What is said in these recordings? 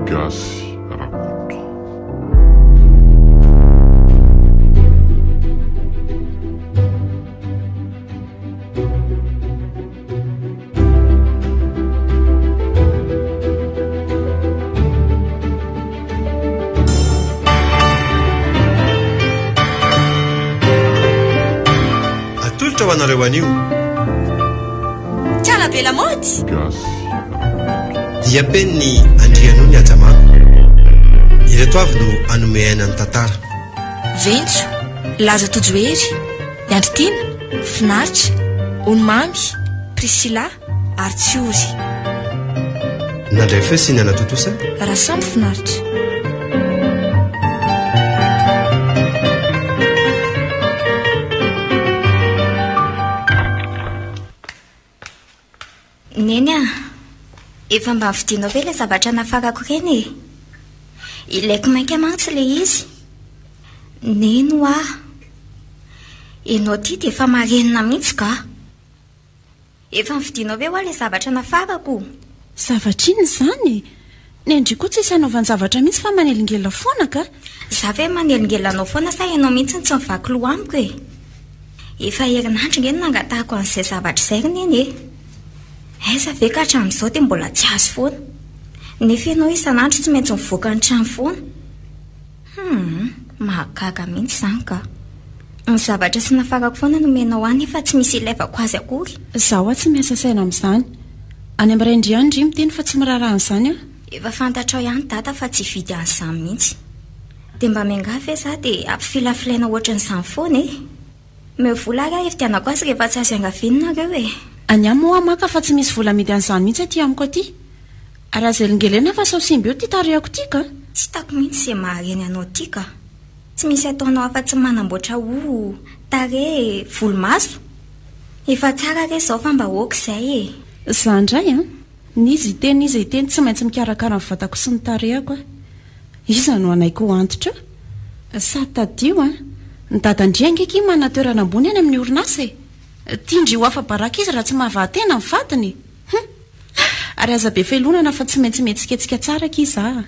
Gasy Rakoto. Atolotra ho anareo anio. Kala be lamaody! Gasy Rakoto. Diam-penin'i Andrianony Hajamamy. Ireto avy no hanome aina ny tantara. Ventso, Laza Tojohery, Andry Tiana, Finaritra, Ony Mamy, Priscilla ary Tsiory. Nandray feo sy nanatontosa. Rasamy Finaritra. Neny a! Efa mba novidianao ve ilay zavatra nafarako ireny e? Ilaiko mainka mantsy ilay izy. Neny hoa! Ianao ity dia efa marenina mihitsy ka! Efa novidianao ve hoa ilay zavatra nafarako? Zavatra inona izany e? Ny an-dry koa tsisy anaovan-javatra mihitsy fa manelingelina foana ka! Za ve manelingelina anao foana sa ianao mihitsy no tsy mivaky loha amiko e? Efa herinandro nge no nangatahako an'izay zavatra izay ry Neny e! Aiza ve ka hatramin'izao dia mbola tsy azo foana. Nefa ianao isan'andro tsy maintsy mivoaka ny trano foana. Hum, mahagaga mihitsy izany ka. Ny zavatra tsy nafarako foana no omenao ahy nefa tsy misy ilaivako azy akory. Izaho hoa tsy miasa saina amin'izany. Any amin'ny rain-dry ihany ry miteny fa tsy miraharaha an'izany aho. Efa fantatrao ihany dada fa tsy hividy an'izany mihitsy. Dia mba miangavy ve za dia ampifilafilaina ohatran'izany foana e? Omeo vola ary aho hividianako azy rehefa tsy azo iangaviana nareo e! Any aminy hoa maka fa tsy misy vola amidy an'izany mihitsy aty amiko aty. Ary aza elingelena fa sao simba eo ity tarehako ity ka! Tsy hitako mihitsy izay mahareny anao ity ka! Tsy misy ataonao afa-tsy ny manamboatra hoho, tarehy, volomaso? Efa tsara re izao fa mba ok izay e! Za indray an! N'iza hiteny n'iza hiteny tsy maintsy mikarakara ny vatako sy ny tarehako aho. Iza no hanaiky ho antitra eo? Sady tadidio an! Ny dadan-dry ange akia manana toerana ambony any amin'ny orinasa e! Tian-dry ho afa-baraka izy raha tsy mahavaha-tena ny vadiny e! Hum! Ary aza be felonana fa tsy maintsy mihetsiketsika tsara akia za a!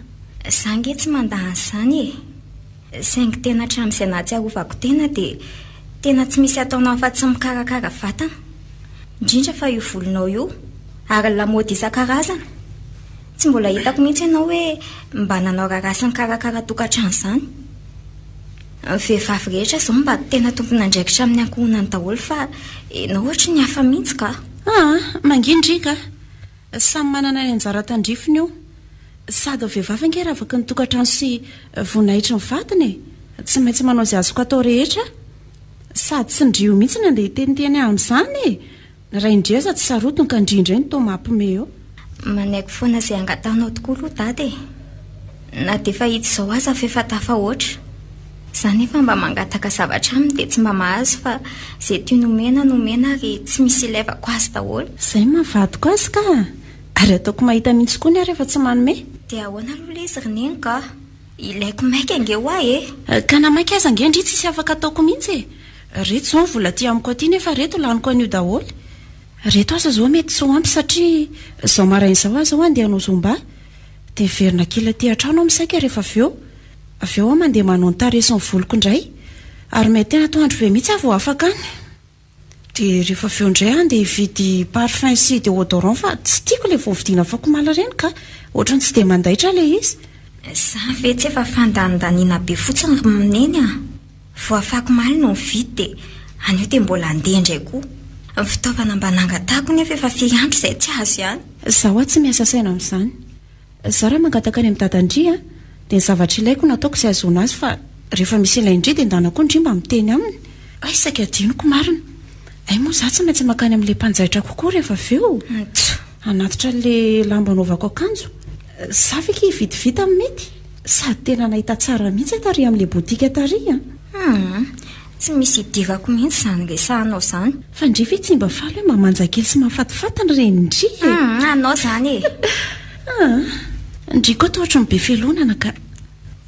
Za ange tsy mandà an'izany e! Saingy tena hatramin'izay nahatsiarovako tena dia tena tsy misy ataonao afa-tsy mikarakara vatana. Indrindra fa io volonao io. Ary ny lamaody isan-karazany. Tsy mbola hitako mihitsy ianao hoe mba nanao raharaha sy nikarakara tokantrano izany. Ny vehivavy rehetra izao mba tena tompon'andraikitra amin'ny ankohonany daholo fa ianao ohatry ny hafa mihitsy ka. Aa, mangina ndry ka. Samy manana ny anjara tandrifiny io. Sady ny vehivavy ange ravaky ny tokantrano sy voninahitry ny vadiny e. Tsy maintsy manao izay azoko atao rehetra aho. Sady tsy ndry io mihitsy no andeha hiteniteny ahy amin'izany e. Ny rain-dry aza tsy sarotiny ka ndry indray no toa mampime eo. Manaiky foana izay angatahanao tokoa aloha dada e! Na dia efa hita izao aza fa efa tafahoatra. Za nefa mba mangataka zavatra aminy dia tsy mba mahazo fa izay tiany omena no omena ary tsy misy ilaivako azy daholo. Izay maha vadiko azy ka! Ary ataoko mahita mihitsy koa ny ahy rehefa tsy manome. Dia ahoana aloha ilay izy ry neny ka? Ilaiko maika ange hoa e! Ka na maika aza ange ndry tsisy afaka ataoko mihitsy e! Reto izao ny vola aty amiko aty nefa reto laniko anio daholo. Reto aza izao mety tsy ho ampy satria izao maraina izao aho izao handeha hanao zumba. Dia miverina kely aty an-trano aho misaika rehefa avy eo. Avy eo aho mandeha manao ny tarehy sy ny voloko indray. Ary mety tena atoandro be mihitsy aho vao afaka any. Dia rehefa avy eo indray aho andeha hividy parfum sy déodorant fa tsy tiako ilay vao vidiana afakomaly ireny ka. Ohatran'ny tsy dia mandaitra ilay izy. Izany ve tsy efa fandanindaniana be fotsiny ry Neny a! Vao afakomaly no nividy dia anio dia mbola handeha indray koa. Ny fitaovana mba nangatahako nefa efa firy andro izay tsy azo ihany. Izaho hoa tsy miasa saina amin'izany. Izaho raha mangataka any amin'i dadan-dry a, dia ny zavatra ilaiko no ataoko izay ahazoana azy fa rehefa misy ilain-dry dia ndana koa ndry mba miteny aminy. Hay saika adinoko marina. Hay moa izaho tsy maintsy mankany amin'ilay mpanjaitra kokoa rehefa avy eo. Ntso. Hanatitra an'ilay lamba anaovako akanjo. Za ve kay hividy vita no mety? Sady tena nahita tsara mihitsy aho tary amin'ilay boutique tary an! Hum, tsy misy idirako mihitsy izany resahanao izany. Fa ndry ve tsy mba faly hoe mba manja kely sy mahafatifaty ny renin-dry e! Hum, anao izany e! Ah, ndry koa toa ohatry ny be fialonana ka.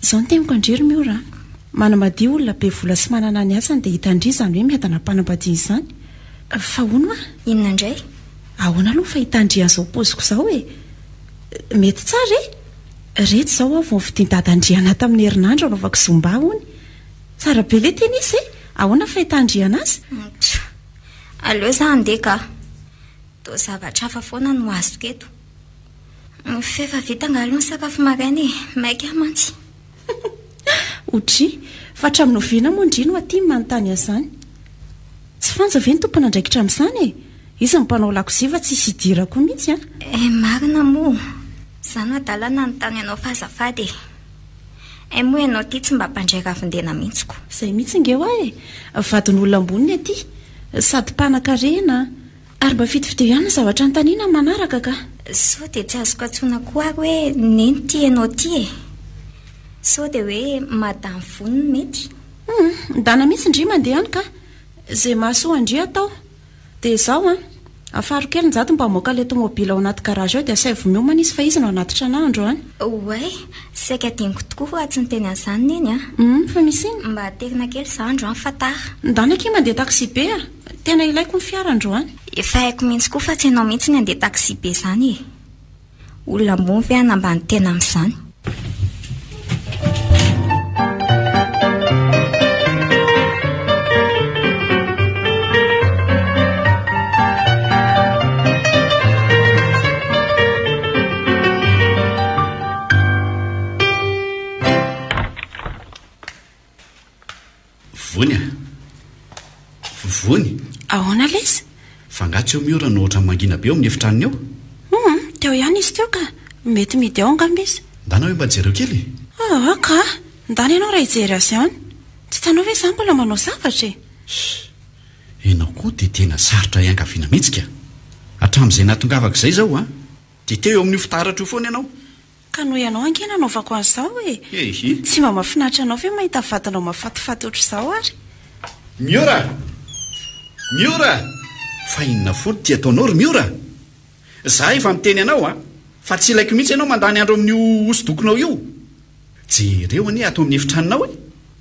Izao no teniko an-dry ry Miora a! Manambadia olona be vola sy manana ny asany dia hitan-dry izany hoe miadana am-panambadiana izany. Fa hono hoa? Inona indray? Ahoana aloha ny fahitan-dry an'izao paoziko izao e? Mety tsara e! Ireto izao aho vao novidian-dada-Andriana tamin'ny herinandro hanaovako zumba hono. Tsara be ilay tennis e! Ahoana ny fahitan-dRiana azy? Tjo! Aleo za handeha ka! Toa zavatra hafa foana no azoko eto. F'efa vita angaha aloha ny sakafo maraina e! Maika aho mantsy. Odry, fa hatramin'ny oviana moa ndry no aty no manontany an'izany? Tsy Fanja ve no tompon'andraikitra amin'izany e? Izy no mpanao lakozia fa tsisy idirako mihitsy an! Eh marina moa! Za no adala nanontany anao fa azafady e! Hay moa ianao ity tsy mba mpandray ravin-dena mihitsy ko! Izay mihitsy nge hoa e! Vadin'olona ambony ny aty! Sady mpanakarena ary mba fidifidio ihany ny zavatra anontaniana amin'ny manaraka ka! Sao dia tsy azoko antsoina koa ary hoe neny ity ianao ity e! Sao dia hoe madame Vony no mety? Hum! Ndana mihitsy ndry mandeha any ka! Izay mahasoa an-dry atao! Dia izao an! Afaro kely Njato mba hamoaka ilay tomobile ao anaty garage ao dia asaivo miomana izy fa izy no hanatitra anah androany. Oay! Saika adinoko tokoa raha tsy niteny an'izany Neny a! Hum! Fa misy inona? Mba aterina kely izaho androany fa tara. Ndana akia mandeha taxi-be a! Tena ilaiko ny fiara androany. Efa haiko mihitsy koa fa tsy ianao mihitsy ny handeha taxi-be izany e! Olona ambony ve hanambany tena amin'izany? Vony a! Vony! Ahoana lesy? Fa angaha tsy eo Miora no ohatran'ny mangina be ao amin'ny efitranony ao? Hum, teo ihany izy teo ka. Mety mihidy ao angamba izy. Ndana hoe mba jereo kely e! Aa ka! Ndana ianao raha hijery azy any. Tsy hitanao ve izaho mbola manao zavatra e? Sh! Ianao koa dia tena sarotra iangaviana mihitsy ka! Hatramin'izay nahatongavako izay izao an! Dia teo eo amin'io fitaratra io foana ianao. Ka noho ianao ange nanaovako an'izao e! Ehe. Tsy mba mahafinaritra anao ve mahita vadinao mahafatifaty ohatr'izao ary? Miora! Miora! Fa inona foana ity ataonao ry Miora? Za efa miteny anao a! Fa tsy ilaiko mihitsy ianao mandany andro amin'io hosodokonao io. Jereo anie ato amin'ny efitranonao e!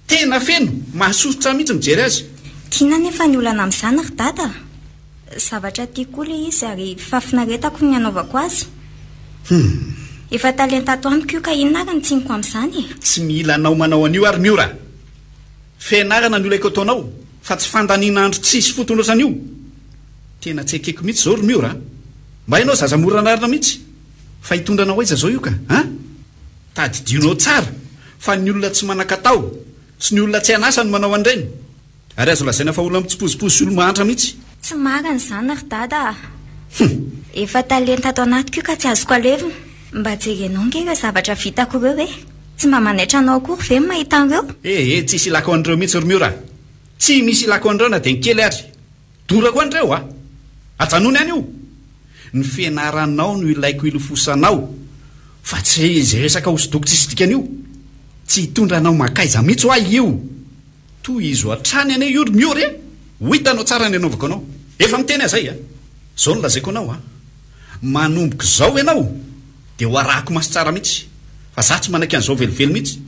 Tena feno! Mahasosotra mihitsy mijery azy. Tiana anefa ny olana amin'izany ry Dada a! Zavatra tiako koa ilay izy ary fahafinaretako ny hanaovako azy. Hum. Efa talenta ato amiko io ka inona ary ny tsiniko amin'izany e? Tsy mila anao manao an'io ary Miora a! Fianarana no ilaiko ataonao fa tsy fandaniana andro tsisy fotony ohatran'io. Tena tsy ekeko mihitsy izao ry Miora a! Mba ianao zaza mora anarina mihitsy fa hitondra anao aiza izao io ka? An? Tadidionao tsara fa ny olona tsy manan-katao sy ny olona tsy an'asa no manao an'ireny. Ary azo lazaina fa olona mitsipozipozy sy olo-mahantra mihitsy. Tsy marina izany ry Dada a! Hum! Efa talenta ato anatiko io ka tsy azoko alevina. Mba jerenao ange ireo zavatra vitako ireo e! Tsy mba manaitra anao akory ve ny mahita an'ireo? Eh eh, tsisy ilako an'ireo mihitsy ry Miora a! Tsy misy ilako an'ireo na dia ny kely ary. Dorako an'ireo a! Ajanony any io! Ny fianaranao no ilaiko hilofosanao fa tsy izay resaka hosodoko tsisy dikany io. Tsy hitondra anao mankaiza mihitsy hoa io! Tohizo hatrany anie io ry Miory a! Ho hitanao tsara ny hanaovako anao. Efa miteny aho izay a! Izao no lazaiko anao a! Manomboka izao ianao dia ho arahako maso tsara mihitsy. Fa za tsy manaiky an'izao velively mihitsy.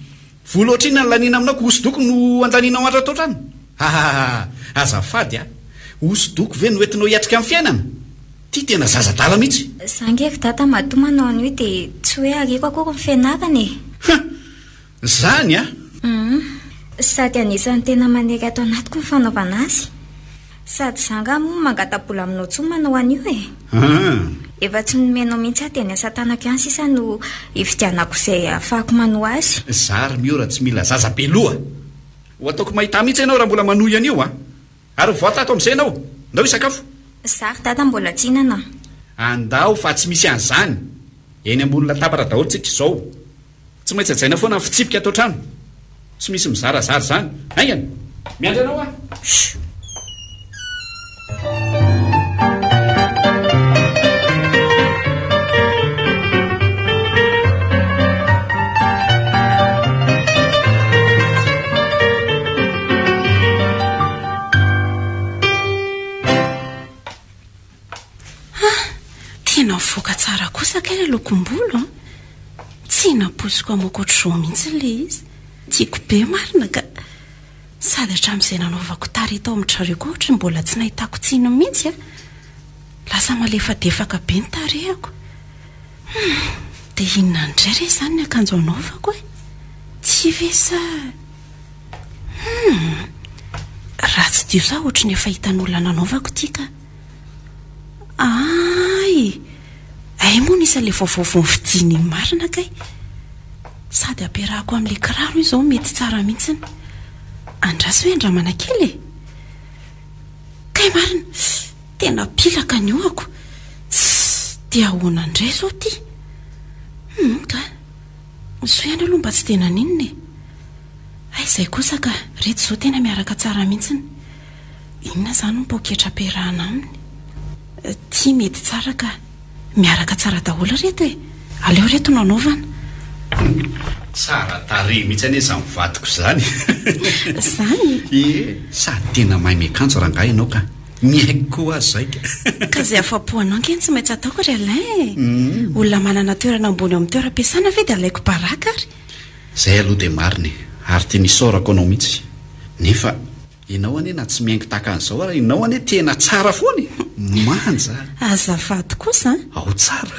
Vola ohatrinona no laniana aminao ka hosodoko no andanianao andro ato an-trano? Hahahaha! Azafady a! Hosodoko ve no entinao hiatrika ny fiainana? Ty tena zaza adala mihitsy. Za nge ry dada matoa manao an'io dia tsy hoe ariako akory ny fianarana e! Hum! Zany a! Hum! Sady anisan'ny tena manery ato anatiko ny fanaovana azy. Sady za angaha moa mangata-bola aminao intsony manao an'io e! Hum! Efa tsy nomenao mihitsy aho dia ny asa tanako ihany sisa no hividianako izay ahafahako manoa azy. Za ry Miora tsy mila zaza be loha! Ho ataoko mahita mihitsy ianao raha mbola manohy an'io a! Ary mivoaha tato amin'izay ianao! Ndao hisakafo! Za ry dada mbola tsy hihinana a! Andao fa tsy misy an'izany! Eny ambony latabatra daholo tsika izao! Tsy maintsy hajaina foana ny fitsipika ato an-trano. Tsy misy mizarazara izany. Haingana! Miandry anao aho. Shh! Ha! Tena mivoaka tsara kosa kay ilay lokom-bolo an! Tsy nampoiziko hamoaka ohatr'izao mihitsy ilay izy. Tiako be marina ka! Sady hatramin'izay nanaovako tarehy tao amin-dry zareo koa ohatry ny mbola tsy nahitako tsiny mihitsy an! Lasa malefadefaka be ny tarehiko. Hum! Dia inona indray re izany ny akanjo hanaovako e? Tsy ve sa. Hum! Raha tsy diso aho ohatry ny efa hitan'olona nanaovako ity ka. Ay! Ay moa nisy an'ilay vaovao vao novidiana iny marina kay. Sady ampiarahako amin'ilay kiraro io izao mety tsara mihitsiny. Andraso hoe andramana kely e! Kay marina! Tena pilaka ny ohako. Tssy! Dia ahoana indray izao ity? Hum ka! Soa ihany aloha mba tsy dia naninona e! Hay izay kosa ka! Reto izao tena miaraka tsara mihitsiny. Inona izany ny poketra ampiarahana aminy? Ity mety tsara ka! Miaraka tsara daholo reto e! Aleo reto no anaovana. Tsara tarehy mihitsy anie izany vadiko izany. Izany? Ie, sady tena mahay miakanjo rangahy ianao ka. Miaiky koa aho izay ka. Ka izay afa-po anao ange no tsy maintsy ataoko ry Alain e! Olona manana toerana ambony ao amin'ny toeram-piasana ve dia alaiko baraka ary? Izay aloha dia marina e! Ary tena isaorako anao mihitsy. Nefa. Ianao anie na tsy mihaingo tahaka an'izao ary ianao anie tena tsara foana e! Manja! Azafady kosa an! Ao tsara!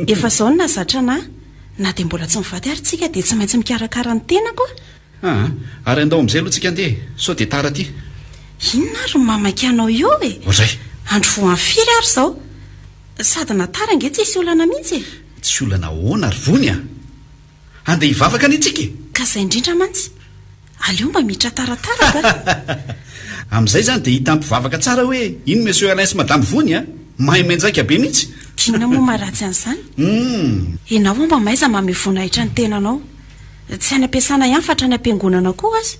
Efa izao no nahazatra anà, na dia mbola tsy mivady ary tsika dia tsy maintsy mikarakara ny tenako a! Aa, ary andao amin'izay aloha tsika andeha e! Sao dia tara aty. Inona ary no mamaky anao io e? Oadray! Andro voan'ny firy ary izao? Sady na tara ange tsisy olana mihitsy e! Tsy olana ahoana ry Vony a! Andeha hivavaka anie tsika e! Ka izay indrindra mantsy! Aleo mba miditra taratara ka! Amin'izay izany dia hita mpivavaka tsara hoe iny Monsieur Alain sy Madame Vony a! Mahay mianjaika be mihitsy! K'inona moa maharatsy an'izany? Humm! Ianao moa mba mahaiza manome voninahitra ny tenanao. Tsy any am-piasana ihany fa hatrany am-piangonana koa aza.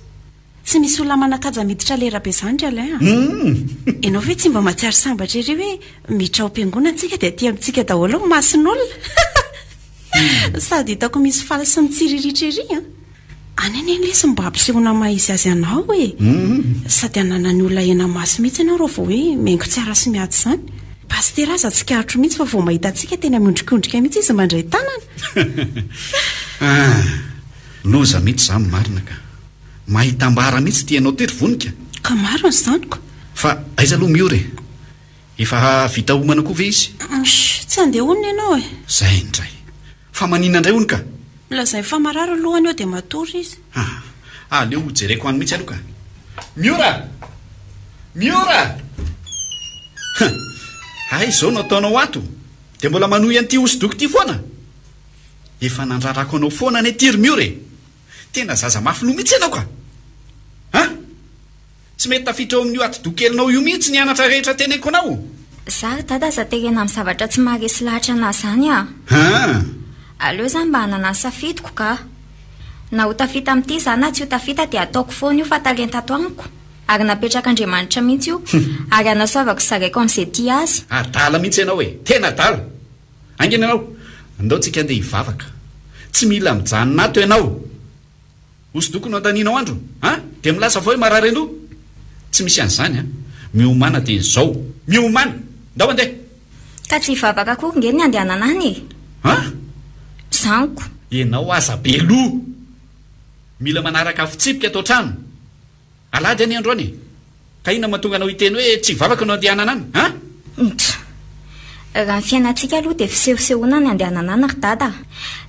Tsy misy olona manan-kaja miditra lera be izany ry Alain a! Humm! Ianao ve tsy mba mahatsiaro sambatra ery hoe miditra ao am-piangonana tsika dia aty amintsika daholo ny mason'olona? Sady hitako misy faly sy mitsiriritra ery an! Any anie lesy mba hampisehoana maha izy azy anao e! Sady ananan'ny olona hena-maso mihitsy ianao raha vao hoe mihaingo tsara sy miady izany. Pasitera aza tsikaritro mihitsy fa vao mahita antsika tena miondrikondrika mihitsy izy mandray tanana. Ah! Loza mihitsy izany marina ka! Mahita ambara mihitsy ity ianao ity ry Vonika. Ka marina izany ko! Fa aiza aloha Miora e? Efa vita homana koa ve izy? Shh! Tsy handeha honina ianao e! Izay indray! Fa maninona indray hono ka? Lazainy fa marary ny lohany eo dia matory izy. Ah, aleo ho jereko any mihitsy aloha ka. Miora! Miora! Huh! Hay izao no ataonao ato? Dia mbola manohy an'ity hosodoko ity foana? Efa nandrarako anao foana anie ity ry Miora e! Tena zaza mafy loha mihitsy ianao ka! An! Tsy mety tafiditra ao amin'io atidoha kelinao io mihitsy ny anatra rehetra teneniko anao. Za ry dada aza terena amin'ny zavatra tsy maharesy lahatra anah zany a! Haa! Aleo za mba hanana ny safidiko ka! Na ho tafita amin'ity za na tsy ho tafita dia ataoko foana io fa talenta ato amiko ary napetrak'Andriamanitra mihitsy io ary hanasoavako sy zaraiko amin'izay tia azy. Adala mihitsy ianao e! Tena adala! Haingana ianao! Andao tsika andeha hivavaka. Tsy mila mijanona ato ianao! Hosodoko no andanianao andro an! Dia milaza fa hoe marary an-doha? Tsy misy an'izany an! Miomàna dia izao! Miomàna! Ndao andeha! Ka tsy hivavaka akory nge ny andehanana any e! An! Zaniko. Ianao aza be loha! Mila manaraka fitsipika ato an-trano! Alahady anie androany e! Ka inona mahatonga anao hiteny hoe tsy hivavaka no andehanana any? An? Ntra. Raha ny fiainantsika aloha dia fisehosehoana ny andehanana any ry dada a!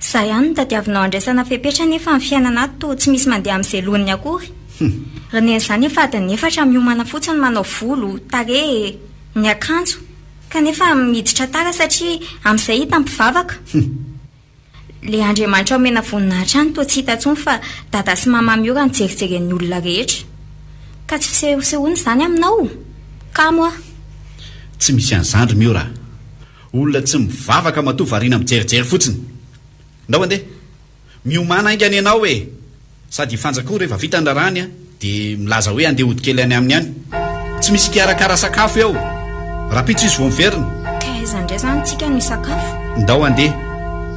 Za ihany no tadiavinao handraisana fepetra nefa ny fiainana ato toa tsy misy mandeha amin'izay laoniny akory. Ry neny izany efa adiny efatra miomana fotsiny manao volo, tarehy e! Ny akanjo. Kanefa miditra tara satria amin'izay hita mpivavaka. Le Andriamanitra omena voninahitra any toa tsy hita intsony fa dada sy mama miora no jerijeren'ny olona rehetra. Ka tsy fisehosehoana izany aminao? Kamo aho. Tsy misy an'izany ry Miora a! Olona tsy mivavaka matoa variana mijerijery fotsiny. Ndao andeha. Miomàna haingana ianao e! Sady i Fanja koa rehefa vita ny raharahany dia milaza hoe handeha hody kely any aminy any. Tsy misy hikarakara sakafo eo. Rahampitso izy vao miverina. Ka aiza indray izany tsika no hisakafo? Ndao handeha.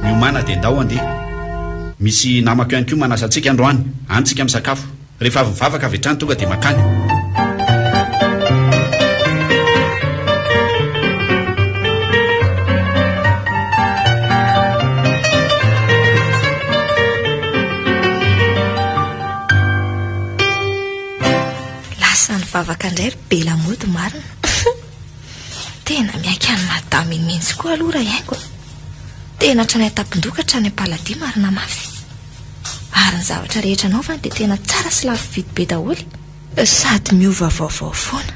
Miomàna dia ndao handeha. Misy namako ihany koa manasa antsika androany. Any tsika misakafo. Rehefa avy mivavaka avy hatrany tonga dia mankany. Lasa nivavaka indray ry be lamaody marina. Tena miaiky an'i madame iny mihitsy koa aloha Rahaingo a. Tena hatrany an-tampon-doha ka hatrany am-paladia marina mafy. Ary ny zavatra rehetra anaovany dia tena tsara sy lafo vidy be daholo. Sady miova vaovao foana.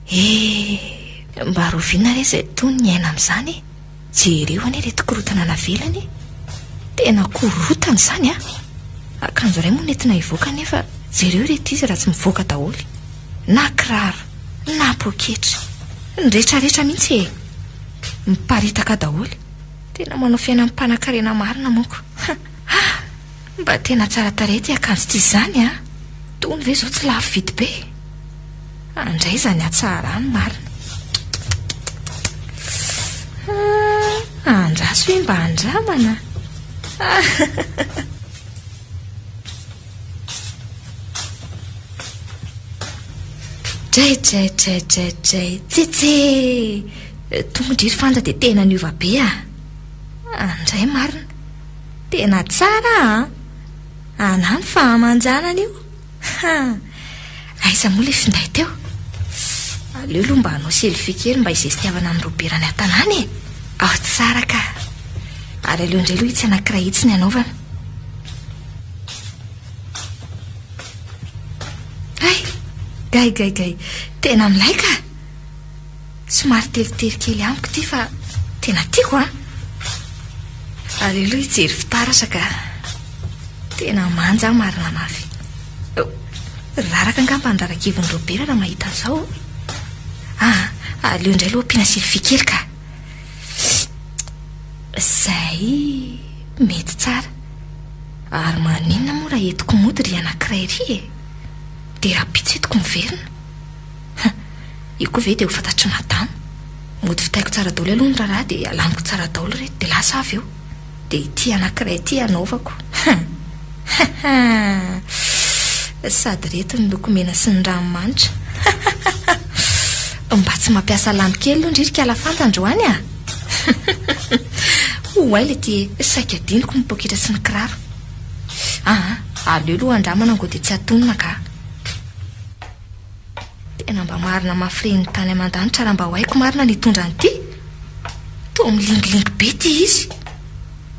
Eh! Mba rahoviana re izay tony ny aina amin'izany e? Jereo anie ireto korontana navelany e! Tena korontana izany an! Akanjo iray moa nentina hivoaka nefa jereo ireto izy raha tsy mivoaka daholo. Na kiraro, na poketra. Ny retraretra mihitsy e! Miparitaka daholo. Tena manao fiainan'ny mpanankarena marina manko. Ha! Mba tena tsara tarehy ity akanjo ity izany an! Tony ve izao tsy lafo vidy be? Andray izany hatsarany marina. Andraso hoe mba andramana. Dray dray dray dray dray tsetse. Tonga ndry ry Fanja dia tena niova be ah. Andray marina. Tena tsara an! Anà ny fahamanjanana io. Ha! Aiza moa ilay finday teo? Aleo aloha mba hanao selfie kely mba hizestiavana an'i Robert any an-tanàna e! Ao tsara ka! Ary aleo indray aloha itsy anankiray itsy ny hanaovana. Hay! Gay gay gay! Tena milay ka! Somary teritery kely amiko ity fa tena tiako an! Aleo aloha hijery fitaratra ka! Tena manja aho marina mafy. Raraka angamba ny rarakivon'i Robert raha mahita an'izao. Ah, aleo indray aloha ampiana selfie kely ka! Izay, mety tsara. Ary maninona moa raha entiko mody ry anankiray ry e? Dia rahampitso entiko miverina. Huh! Io koa ve dia ho fantatr'i madama? Mody vitaiko tsara daholo aloha ny raharaha dia alamiko tsara daholo ireto dia lasa aho avy eo. Dia ity anankiray ity hanaovako. Huh! Haha! Sady ireto ny lokomena sy ny ranomanitra. Hahahaha! Mba tsy mampiasa lambo kely aloha ndry ry kala Fanta androany ah! Oay le ty e, saika adinoko ny poketra sy ny kiraro. Aa, aleo aloha andramana ngo dia tsy atonina ka. Tena mba marina mafy ren'ny tany aman-danitra raha mba ho haiko marina ny hitondra an'ity. Toa milingilingy be ity izy.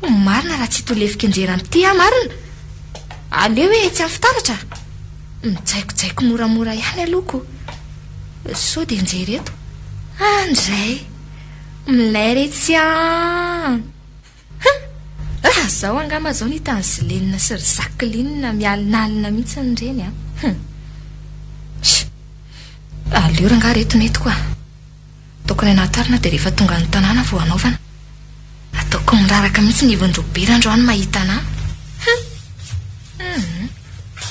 Marina raha tsy hitolefika injera amin'ity aho marina. Aleo hoe etsy amin'ny fitaratra. Mijaikojaiko moramora ihany aloha ko. Sao dia njery eto. Andray! Milay re tsy an! Huh! Raha zao angamba zao ny hitan'i Zilenina sy ry Zakilinina mialinalina mihitsy ireny an! Hum! Sh! Aleo rangaha reto ny entiko a! Ataoko any anaty harona dia rehefa tonga any tanàna vao hanaovana. Ataoko miraraka mihitsy ny ivon'ny Robera androany mahita anà. Hum! Hum!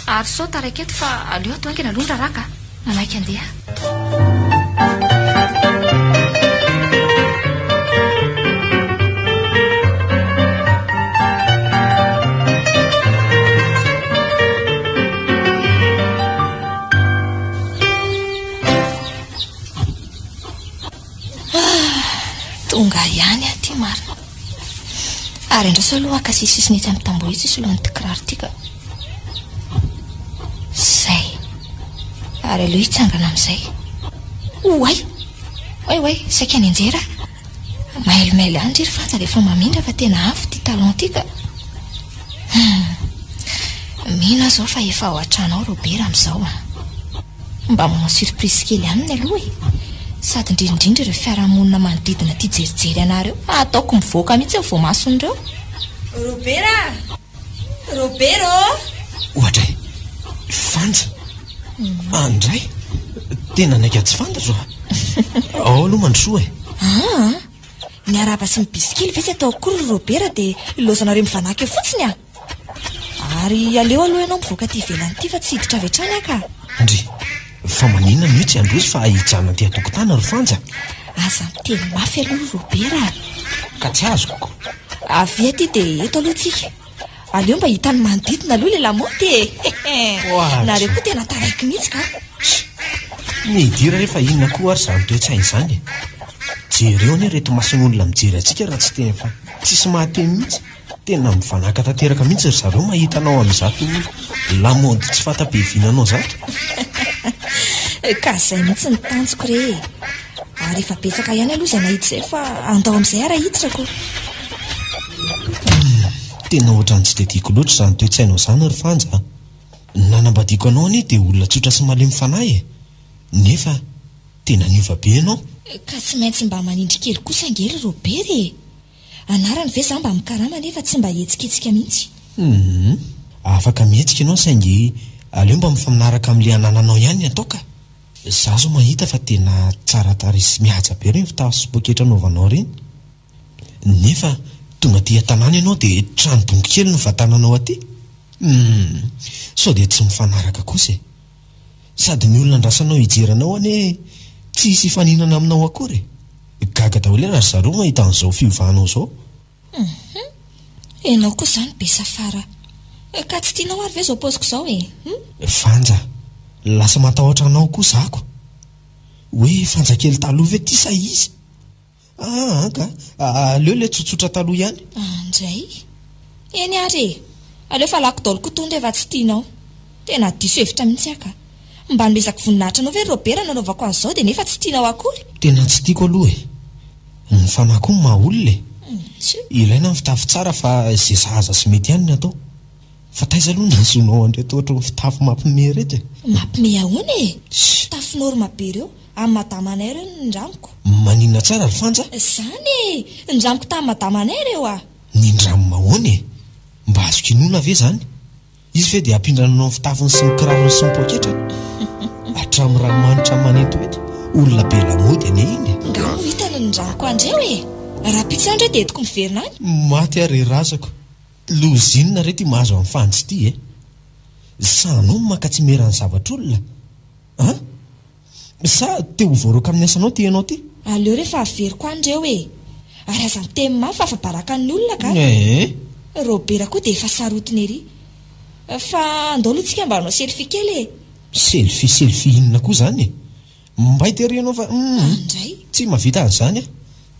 Ary sao taraiky eto fa aleo ato haingana aloha ny raharaha ka! Maika andeha. Tonga ihany aho ity marina. Ary andraso aloha haka sisisiny etsy amin'ny tamboho etsy hisoloan'ity kiraro ity ka. Izay. Ary aleo hitsangana amin'izay. Oay! Oay oay, saika nianjera aho. Mailomailo ihany ry ry Fanja rehefa mamindra fa tena avo ity talon ity ka. Hum. Mino aho izao fa efa ao an-trano ao Robert amin'izao an. Mba manao surprise kely aminy aloha e! Sady indrindra indrindra ireo fiarahamonina manodidina tia jerijery anah ireo, ataoko mivoaka mihitsy ny voamason'ireo. Robert a! Robert ô! Oadray! Fanja! Andray! Tena naika tsy fantatro a! Ao aloha mandrosoa e! Aa! Miarahaba sy mibisy kely ve tsy atao akory ry Robert dia ilaozanareo mivanàka eo fotsiny a! Ary aleo aloha ianao mivoaka aty ivelany ity fa tsy hiditra avy hatrany aho ka. Ndry, fa maninona no hoe tsy handroso fa hijanona aty an-tokotany ry Fanja? Aza miteny mafy aloha ry Robert a! Ka tsy azoko. Avia aty dia eto aloha tsika. Aleo mba hitan'ny manodidina aloha ilay lamaody e! Nareo koa tena taraiky mihitsy ka. Midira re fa inona koa ary izany toe-tsaina izany e? Jereo anie ireto mason'olona mijery antsika raha tsy teny fa tsisy mahateny mihitsy. Tena mivanàka tanteraka mihitsy ry zareo mahita anao amin'izato lamaody tsy fanta-pihaviana anao izato. Ka izay mihitsy ny tanjoko re e! Ary efa betsaka ihany aloha izay nahita izay fa andao amin'izay ara hiditra ko. Tena ohatran'ny tsy dia tiako loatra izany toe-tsainao izany ry Fanja a! Ny nanambadiako anao anie dia olona tsotra sy malemy fanahy e! Nefa tena niova be ianao. Ka tsy maintsy mba manindry kely kosa ange ry Robert e! Anarany ve za mba mikarama nefa tsy mba hihetsiketsika mihitsy? Humm. Afaka mihetsika ianao saingy aleo mba mifanaraka amin'ilay anananao ihany ny atao ka! Za zao mahita fa tena tsara tarehy sy mihaja be ireny fitafy sy poketra anaovanao ireny. Nefa tonga aty an-tanàna ianao dia trano bongo kely no vatananao aty? Humm. Sao dia tsy mifanaraka kosa e! Sady ny olona andrasanao hijery anao anie tsy hisy hifaninana aminao akory e! Gaga daholo elah ry zareo mahita an'izao fiovanao izao. Hum. Ianao koa izany be safara. Ka tsy tianao ary ve izao paoziko izao e? Hum. Vanja, lasa matahotra anao koa zako. Hoe Fanja kely taloha ve ity sa iza? Aa ka, aleo ilay tsotsotra taloha ihany. Andray. Eny ary e! Aleo fa alako daholo koa tony rehefa tsy tianao. Tena diso hevitra mihitsy aho ka. Mba anomezako voninahitra anao ve ry Robert nanaovako an'izao dia nefa tsy tianao akory? Tena tsy tiako aloha e! Ny fanahy koa no maha olona e! Ilaina ny fitafy tsara fa izay sahaza sy mety ihany ny atao. Fa taiza aloha no nahazoanao an'ireto ohatry ny fitafy mampime ireto e? Mampime ahoana e? Fitafy norme be ireo. Amin'ny madamanay ireo no nindramiko. Maninona tsara ry Fanja? Izany e! Nindramiko tamin'ny madamanay ireo a! Nindramina ahoana e? Mba azoko inoana ve izany? Izy ve dia hampindrana anao ny fitafiny sy ny kirarony sy ny poketrany? Hatramin'ny ranomanitra manentohento, olona be lamaody anie iny e! Nga moa hita ny nindramiko andreo e! Rahampitso ihany re dia entiko miverina any. Maty aho ry razako. Loza inona re ity mahazo an'i Fanja ity e? Sahanao ny maka tsimera ny zavatr'olona an? Sa te ho voaroaka amin'ny asanao ity ianao ity? Aleo re fa averiko any ireo e! Ary aza miteny mafy fa afa-baraka ny olona ka! Ee. Robera koa dia efa sarotiny ery. Fa andao aloha tsika mba hanao selfie kely e! Selfie selfie inona koa izany e? Mbay tery ianao fa humm. Andray. Tsy mahavita an'izany aho.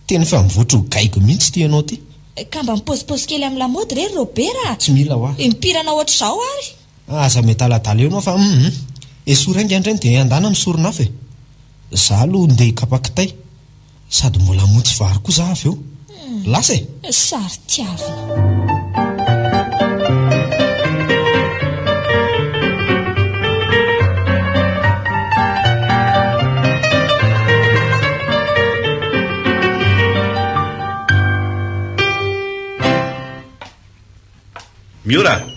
Tena efa mivoatra ho gaigy mihitsy ity ianao ity. Ka mba mipaozipaozy kely amin'ny lamaody re ry Robera a! Tsy mila hoa. Mipirana ohatr'izao ary. Aza miadaladala eo enao fa humm. Esory haingana ireny dia andana misorona afo e. Za aloha ndeha hikapa kitay. Sady mbola hamonjy vary koa za avy eo. Lasa e! Sary tiavina. Miora!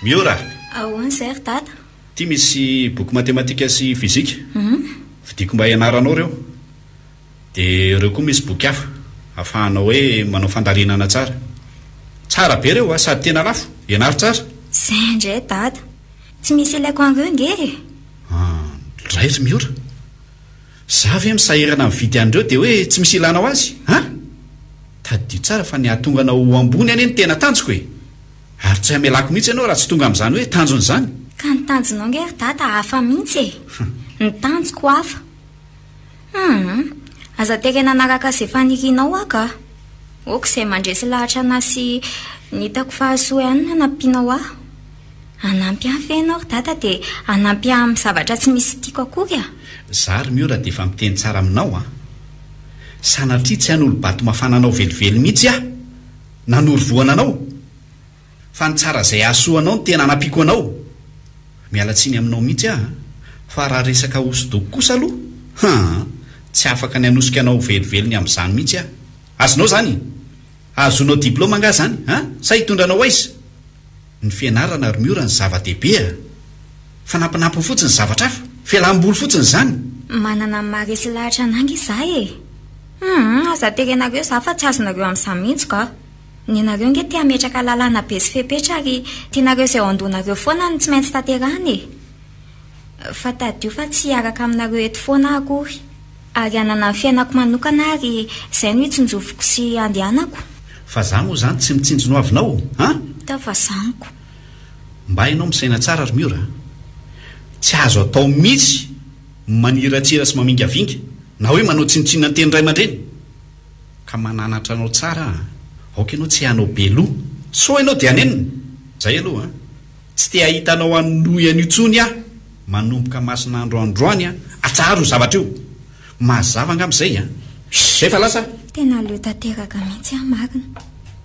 Miora! Ahoana izay ry dada? Ity misy boky matematika sy fizika. Vidiako mba hianaranao ireo. Dia ireo koa misy boky hafa ahafahanao hoe manao fandalinana tsara. Tsara be ireo a, sady tena lafo. Ianaro tsara. Izay indray dada. Tsy misy ilaiko an'ireo ange e! Andray ry Miora. Za ve misahirana mividy an'ireo dia hoe tsy misy ilanao azy? An? Tadidio tsara fa ny hahatonga anao ho ambony anie no tena tanjoko e! Ary tsy hamelako mihitsy ianao raha tsy tonga amin'izany hoe tanjona izany. Ka ny tanjonao ange ry dada hafa mihitsy e! Ny tanjoko hafa. Hum! Aza terena hanaraka izay fanirianao aho ka! Ok izay mandresy lahatra anah sy ny hitako fa hahasoa ihany no hanampianao ahy. Hanampy ahy ve ianao ry dada dia hanampy ahy amin'ny zavatra tsy misy tiako akory a? Za ry Miora dia efa miteny tsara aminao an! Sanatria tsy hanolo-bato mafana anao velively mihitsy aho, nanoro vohana anao, fa ny tsara izay hahasoa anao no tena hanampiako anao. Miala tsiny aminao mihitsy aho an! Fa raha resaka hosodoko kosa aloha, haa, tsy afaka ny hanosika anao velively ny amin'izany mihitsy aho. Azonao izany? Hahazoanao diplaoma angaha izany an? Sa hitondra anao aiza? Ny fianarana ry Miora no zava-dehibe a! Fanampinampiny fotsiny ny zavatra hafa. Fialam-boly fotsiny izany. Manana ny maha-resy lahatra anah nge za e! Humm, aza terenareo za fa tsy azonareo amin'izany mihitsy ka! Ny anareo nge te hametraka lalàna be sy fepetra ary tianareo izay ao an-dohanareo foana no tsy maintsy tanterahina e! Fa tadidio fa tsy hiaraka aminareo eto foana aho akory. Ary hanana ny fiainako manokana aho ary izay no hitsinjoviko sy handehanako. Fa za moa izany tsy mitsinjo ny hoavinao an? Tavazaniko. Mba ianao misaina tsara ry Miora a! Tsy azo atao mihitsy ny maniratsira sy mamingavinga na hoe manao tsinontsinona ny teny ray aman-dreny. Ka mananatra anao tsara aho an! Aoka ianao tsy hanao be loha. Sao ianao dia hanenina. Zay aloha an! Tsy te hahita anao hanohy an'io tsony aho manomboka mason'andro androany an! Atsaharo io zavatra io! Mazava angamba izay an! Zay fa lasa! Tena leo tanteraka mihitsy aho marina.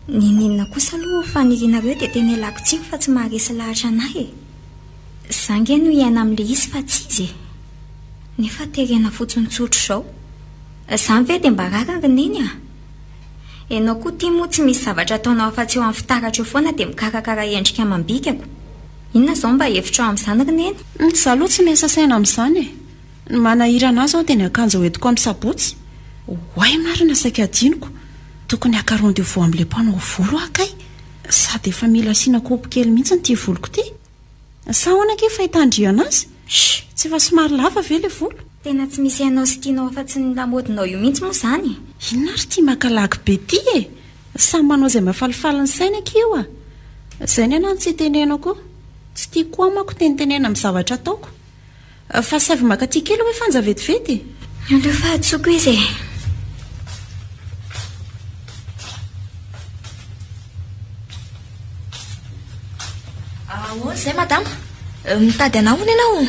N'inon'inona kosa aloha fanirianareo dia tena ialako tsiny fa tsy maharesy lahatra an'ahy e! Za nge no hiaina amin'ilay izy fa tsy izy e! Nefa terena fotsiny tsotr'izao. Izany ve dia mba rariny ry Neny a? Ianao koa ity moa tsy misy zavatra ataonao afa-tsy eo amin'ny fitaratra eo foana dia mikarakara endrika amam-bikako. Inona izao mba hevitrao amin'izany ry Neny? Izaho aloha tsy miasa saina amin'izany e! Ny manahirana ahy izao dia ny akanjo hoentiko amin'ny sabotsy. Oay marina saika hadinoko. Tokony haka rendez-vous amin'ilay mpanao volo aho kay. Sady efa mila asiana kopy kely mihitsy ity voloko ity. Sa ahoana akia fahitandriana azy? Shh! Tsy efa somary lava ve ilay volo? Tena tsy misy hainao sy tianao afa-tsy ny lamaodinao io mihitsy moa izany e! Inona ary ity maka lagy be ity e! Samy manao izay mahafalifaly ny sainy akia io a! Izay ny anah no tsy itenenako koa. Tsy tiako koa manko tenitenena amin'ny zavatra ataoko. Fa saivo maka aty kely hoe Fanja vetivety e! Aleo fa antsoiko izy e! Ahoana izay madama? Mitady anah hono ianao?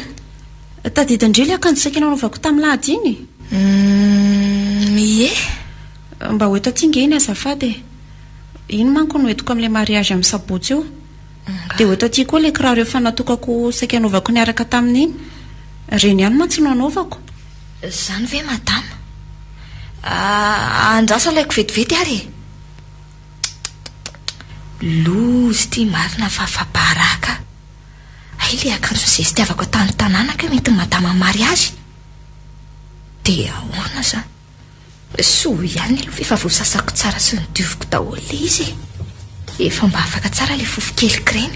Tadidin-dry ilay akanjo saika nanaovako tamin'ny lahady iny e? Humm, ie. Mba ho eto aty nge iny azafady e! Iny manko no entiko amin'ilay mariage amin'ny sabotsy io. Dia ho eto aty koa ilay kiraro efa natokako saika hanaovako niaraka tamin'iny. Ireny ihany mantsy no hanaovako. Izany ve madama? Andraso alaiko vetivety ary e! Loza ity marina fa afa-baraka. Hay ilay akanjo nizestiavako tany tanàna kay hoentin'i madama amin'ny mariazy. Dia ahoana izany? Soa ihany aloha fa efa voasasako tsara sy nodioviko daholo ilay izy e. Efa mba afaka tsara ilay fofokeliko ireny.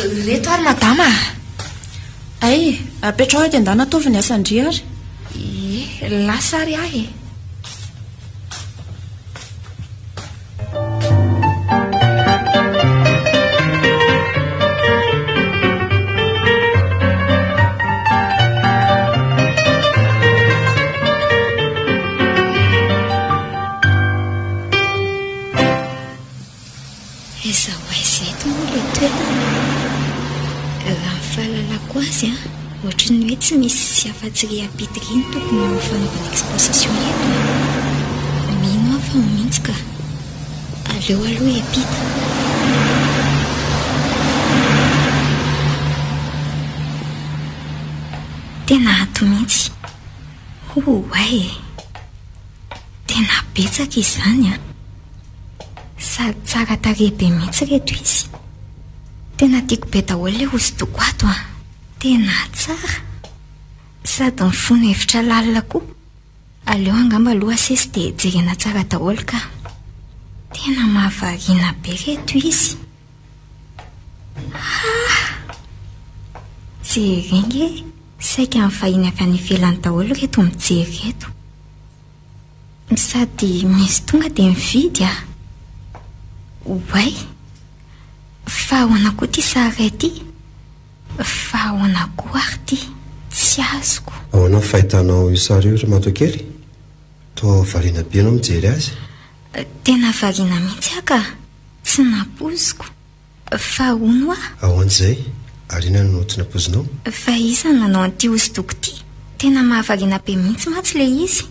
Ireto ary madama a! Hay, apetraho eto an-dana ataovy ny asan-dry ary. Ie, lasa ary aho e. Aiza ho aiza eto moa ilay toerana? Raha ny fahalalako azy an, ohatry ny hoe tsy misy afa-tsy ry Apit ry no tokony ho fanaovana exposition eto e. Mino aho fa ao mihitsy ka. Aleo aloha hiampita. Tena ato mihitsy. Oay e! Tena betsaka izany an! Sady tsara tarehy be mihitsy ireto izy. Tena tiako be daholo ilay hosodoko ato an! Tena tsara! Sady mifono hevitra lalina koa. Aleo angamba aloha asesy dia jerena tsara daholo ka. Tena mahavariana be ireto izy. Ah! Jereo nge, saika ny vahiny avy any ivelany daholo ireto mijery ireto. Sady misy tonga dia mividy ah. Oay! Fa ahoana koa ity sary iray ity? Fa ahoana koa ary ity? Tsy azoko. Ahoana ny fahitanao io sary io ry Matoakely? Toa variana be ianao mijery azy. Tena variana mihitsy aho ka. Tsy nampoiziko. Fa hono hoa? Ahoana izay? Ary inona no tsy nampoizinao? Fa iza no nanao an'ity hosodoko ity? Tena mahavariana be mihitsy mantsy ilay izy.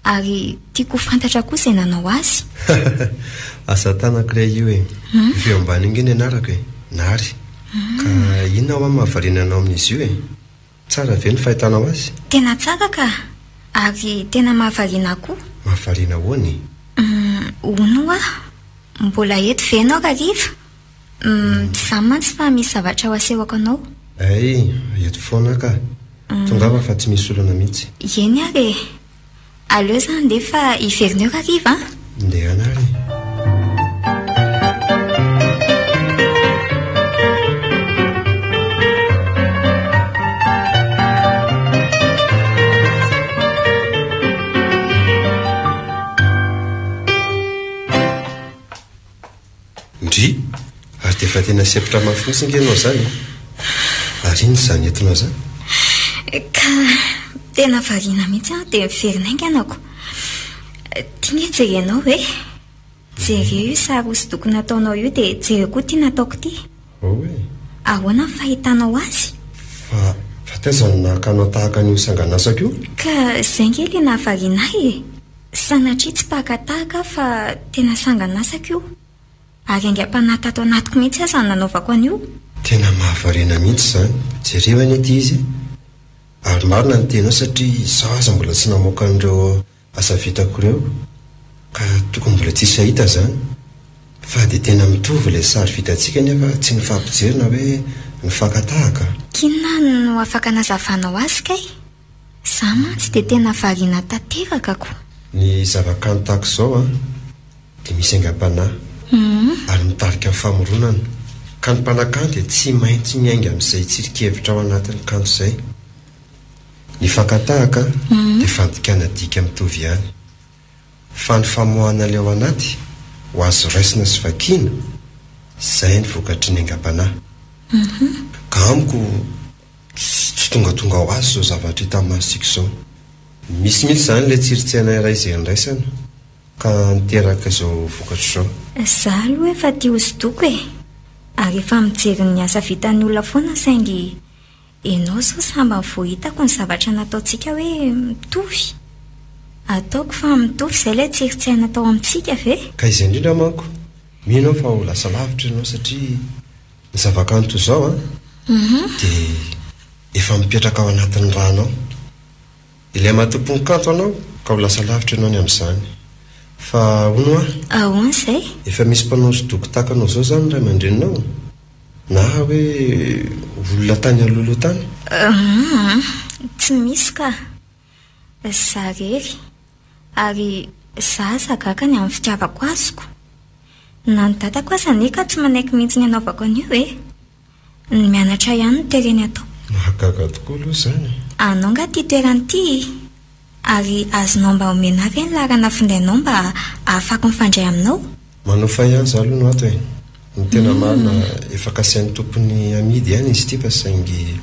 Ary tiako ho fantatra koa izay nanao azy. Asa tanako ilay io e. Efa eo ambany io nge ny anarako e. Nary. Ka inona hoa mahavariana anao amin'izy io e? Tsara ve ny fahitanao azy? Tena tsara ka! Ary tena mahavariana ahy koa. Mahavariana ahoana e? Humm, hono hoa, mbola eto ve ianao Rariva? Humm, tsy izany mantsy fa misy zavatra ho asehoko anao. Hay, eto foana aho ka. Tongava fa tsy misy olana mihitsy. Eny ary e. Aleo za handeha fa hiverina eo Rariva an. Ndehana ary e. Ndry! Ary dia efa tena sempotra mafy mihitsy ange ianao izany e! Ary inona izany entinao izany? Ka tena variana mihitsy aho dia miverina haingana ko. Ity nge jerenao e! Jereo io sary hosodoko nataonao io dia jereo koa ity nataoko ity. Ao e! Ahoana ny fahitanao azy? Fa, fa taiza no nakanao tahaka an'io sanganasako io? Ka izay nge ilay nahavariana ahy e! Sanatria tsy mpaka tahaka aho fa tena sangan'asako io. Ary aingam-panahy tato anatiko mihitsy aza no nanaovako an'io. Tena mahavariana mihitsy izany. Jereo anie ity izy e. Ary marina ny teninao satria izaho aza mbola tsy namoaka an'ireo asa vitako ireo ka tokony mbola tsisy hahita izany. Fa dia tena mitovy ilay sary vitantsika nefa tsy nifampijery na hoe nifaka-tahaka. K'inona no afaka anazavanao azy kay? Za mantsy dia tena variana tanteraka ko. Ny zava-kanto tahaka izao an, dia misy aingam-panahy ary mitarika ny famoronana. Ka ny mpanakanto dia tsy maintsy miainga amin'izay tsirinkevitra ao anatin'ny kanto izay. Ny fakan-tahaka dia fandikana dika mitovy ihany. Fa ny famoahana ilay ao anaty ho azo raisina sy vakiana, izay ny vokatry ny aingam-panahy. Ka amiko tsy tongatonga ho azy izao zavatra hita masontsika izao. Misy mihitsy izany ilay tsirin-tsaina iray izay andraisana ka niteraka izao vokatra izao. Za aloha efa tia hosodoko e! Ary efa mijery ny asa vitan'ny olona foana saingy enao izao sambany vao hitako ny zavatra nataontsika hoe mitovy. Ataoko fa mitovy izay ilay tsirin-tsaina tao amintsika ve? Ka izay indrindra manko, mino aho fa ho lasa lavitra ianao satria Ny zava-kanto toy izao an, dia efa mipetraka ao anatin'ny rànao. Ilay maha tompon'ny kanto anao ka ho lasa lavitra ianao ny amin'izany. Fa hono hoa? Ahoana izay? Efa misy mpanao hosodoko tahaka anao izao izany ny ray aman-dreninao? Na hoe olona tany alohaloha tany? Hum, tsy misy ka. Za irery. Ary za aza gaga ny amin'ny fitiavako azoko. Na ny dadako aza anie ka tsy manaiky mihitsy ny hanaovako an'io e! Ny mianatra ihany no tereny atao. Mahagaga tokoa aloha izany e! Anao nga ity toerana ity e! Ary azonao mba omena ahy ve ny laharana findainao mba ahafako mifandray aminao? Manofa ihany za aloha no ato e! Ny tena marina efa kasain'ny tompony hamidy ihany izy ity fa saingy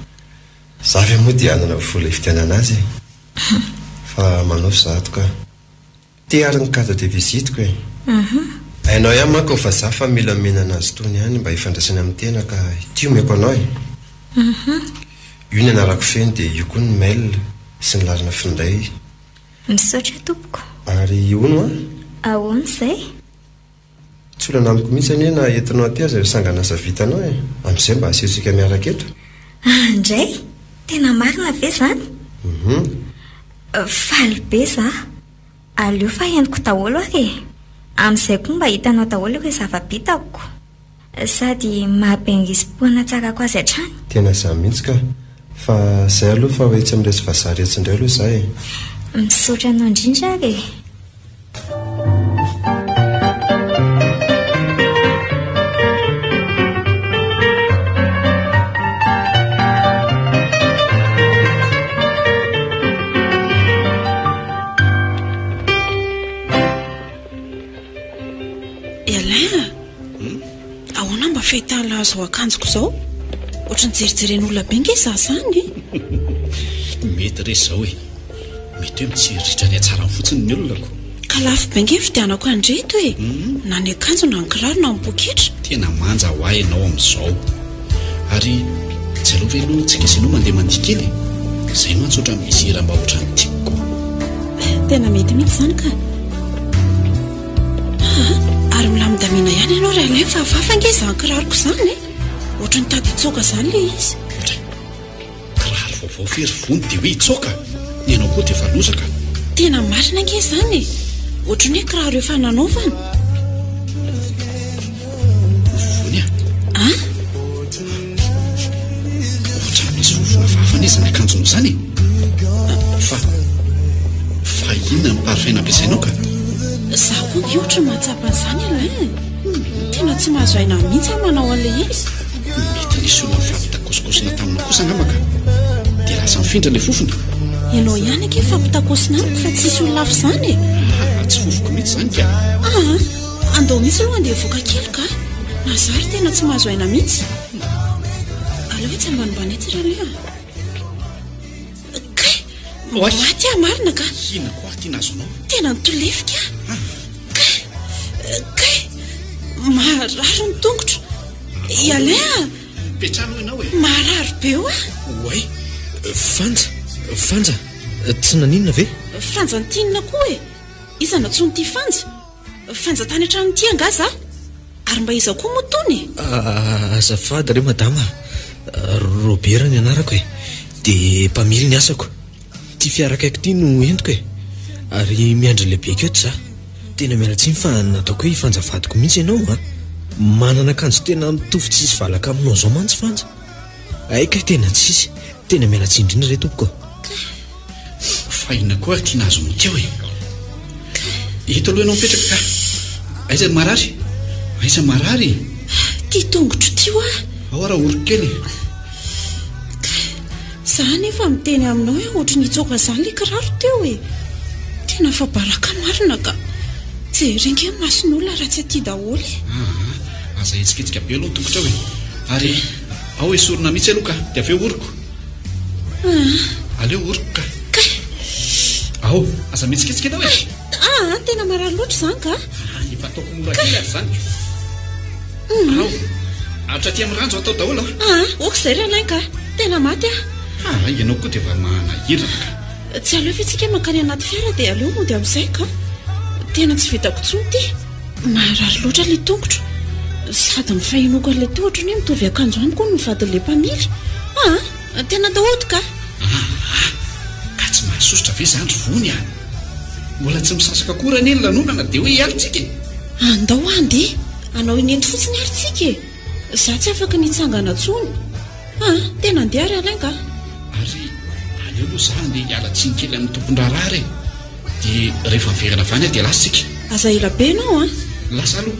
za ve moa dia hanana vola hividianana azy e! Fa manofy za ato ka! Ty ary ny carte de visite-ko e! Hainao ihany manko ny vazaha fa mila mihinana azy itony ihany mba hifandraisany amin'ny tena ka ity omeko anao e! Io ny anarako feno dia io koa ny mail sy ny laharana finday. Misaotra tompoko. Ary hono an? Ahoana izay? Tsy olana amiko mihitsy anie na entinao aty aza io sangan'asa vitanao e! Amin'izay mba asehontsika miaraka eto. Ah ndray! Tena marina ve izany? Hum. Faly be za. Aleo fa henoko daholo ary e! Amin'izay koa mba hitanao daholo ireo zava-bitako. Sady maha be ny risi-po hanatsarako azy hatrany. Tena izany mihitsy ka! Fa izay aloha fa ho etsy amin'iretsy vazaha iretsy indray aloha izaho e! Misaotra anao indrindra ary e! Alain a! Ahoana mba fahitan'lah izao akanjoko izao? Ohatran'ny jerijeren'olona be nge za zany e! Mety re izao e! Mety hoe mitsiriritra ny hatsarany fotsiny ny olona ko! Ka lafo be nge ny fidianako an'ireto e! Na ny akanjo na ny kiraro na ny poketra. Tena manja ho ahy ianao amin'izao. Ary tsy aleo ve aloha tsika sy ianao mandeha mandihy kely e? Izay mantsy ohatran'ny misy hira mba ohatran'ny tiako ko. Tena mety mihitsy izany ka. Aa, ary milamindamina ihany ianao ry Alain fa hafahafa ange izany kiraroko izany e! Ohatran'ny tady hitsoaka izany ilay izy. Ohatray. Kiraro vaovao ve ry vony dia hoe hitsoaka? Ny anao koa dia efa loza ka. Tena marina ange izany e! Ohatran'ny hoe kiraro efa nanaovana. Vony a! An? Ohatran'ny misy fofona hafahafa anie izany akanjonao izany e! Fa, fa inona ny parfum nampiasainao ka? Izaho koa ange ohatran'ny mahatsapa an'izany Alain e! Tena tsy mahazo aina mihitsy aho manao an'ilay izy. Mety nisy olona nifampitakosokosona taminao kosa angamba ka. Dia lasa nifindra ilay fofona. Ianao ihany ange mifampitakosona amiko fa tsisy olona hafa izany e. Ah, tsy fofoko mihitsy izany ka. Ah, andao mihitsy aloha andeha hivoaka kely ka. Na za ary tena tsy mahazo aina mihitsy. Aleo etsy ambanimbany etsy ry Alain a. Kay! Maty aho marina ka. Inona koa ary ity nahazo anao? Tena nitolefika aho. Kay! Kay! Marary ny tongotro. I Alain a! Mipetraha aloha ianao e. Marary be hoa. Oay! Fanja! Fanja! Tsy naninona ve? Fanja ntinona koa e! Iza no antsoin'ity Fanja? Fanja tany an-trano ity angaha za? Ary mba iza koa moa tony e? Azafady re madama a, Robert ny anarako e, dia mpamily ny asako. Ity fiara akaiky ity no entiko e, ary miandry ny lehibeko eto za. Tena miala tsiny fa nataoko hoe i Fanja vadiko mihitsy ianao a. Manana akanjo tena mitovy tsisy valaka aminao izao mantsy Fanja. Hay kay tena tsisy. Tena miala tsiny indrindra re tompoko a. Fa inona koa ary ity nahazo anao teo e? Eto aloha ianao mipetraka ka. Aiza ny marary? Aiza marary e? Ity tongotro ity hoa. Ao ara oroko kely e. Za anefa miteny aminao hoe ohatry ny hitsoaka izany ilay kiraro teo e. Tena afa-baraka marina ka. Jereo ange ny mason'olona raha tsy aty daholo e. Aa, aza ahetsiketsika be aloha ny tongotrao e. Ary ao esorina mihitsy aloha ka, dia avy eo oroko. Aa. Aleo oroko ka. Kay. Ao, aza mihetsiketsika ianao e. Aa, tena marary loatra izany ka. Aa, efa ataoko mora kely ary izany ka. Ao, hatraty amin'ny ranjo atao daholo a. Aa, ok izay ry Alain ka. Tena maty aho. Aa, ianao koa dia efa manahirana ka. Tsy aleo ve tsika mankany anaty fiara dia aleo mody amin'izay ka. Tena tsy vitako intsony ity. Marary loatra ilay tongotro. Sady ny fahenoako an'ilay teo ohatran'ny hoe mitovy akanjo amiko hono ny vadin'ilay mpamily. Aa, tena daholo ka. Aa, ka tsy mahasosotra ve izany ry Vony a? Mbola tsy misasaka akory anie ny lanonana dia hoe hiala tsika e! Andao handeha hanao inety fotsiny ary tsika e! Za tsy afaka ny hitsangana intsony. Aa, tena handeha ary Alain ka. Ary aleo aloha za handeha hiala tsiny kely amin'ny tompon-draharaha re. Dia rehefa miverina avy any aho dia lasa tsika. Aza ela be ianao an! Lasa aloha.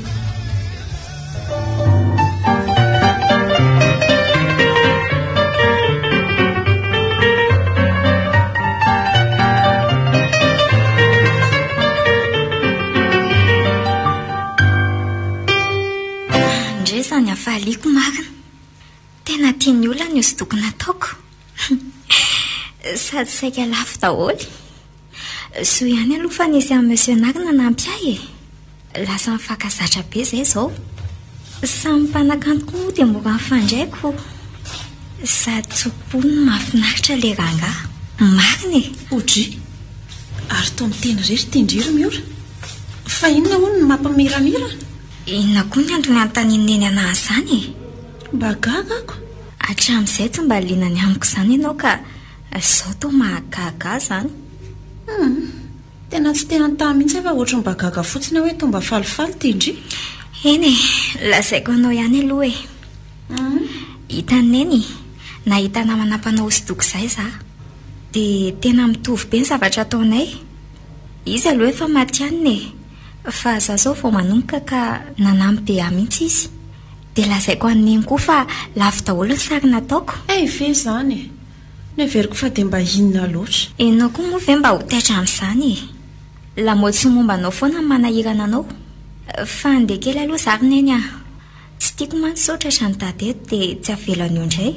Ndry izany hafaliako marina. Tena tian'ny olona ny hosodoko nataoko. Sady saika lafo daholo. Soa ihany aloha fa nisy an'i Monsieur Nary nanampy ahy e. Lasa mifankazatra be izay izao. Samy mpanakanto koa moa dia mora mifandray ko. Sady tso-po no mahafinaritra ilay rangahy. Marina e! Odry! Ary toa miteny irery ity ndry ry Miora. Fa inona hono no mampimiramira? Inona koa ny antony anontanian'i Neny anah an'izany e? Mba gaga ako. Hatramin'izay tsy mba liana ny amiko izany ianao ka izao toa mahagaga ahy izany. Hum. Tena tsy te hanontany mihitsy aho fa ohatry ny mba gaga fotsiny aho hoe toa mba falifaly ity ndry. Eny e, lazaiko anao ihany aloha e. Hitan'i Neny, nahita namana mpanao hosodoko izay izaho. Dia tena mitovy be ny zavatra ataonay. Izy aloha efa matihanina e. Fa za zao vao manomboka ka nanampy be ahy mihitsy izy. Dia lazaiko an'i Neny koa fa lafo daholo ny sary nataoko. Hay ve izany e! Noheveriko fa dia mba inona loatra. Ianao koa moa ve mba ho taitra amin'izany e! Lamaody sy momba anao foana no manahirana anao. Fa andeha kely aloha za ry Neny a! Tsy tiako mantsy sao tratran'i Dada eto dia tsy avelany eo indray.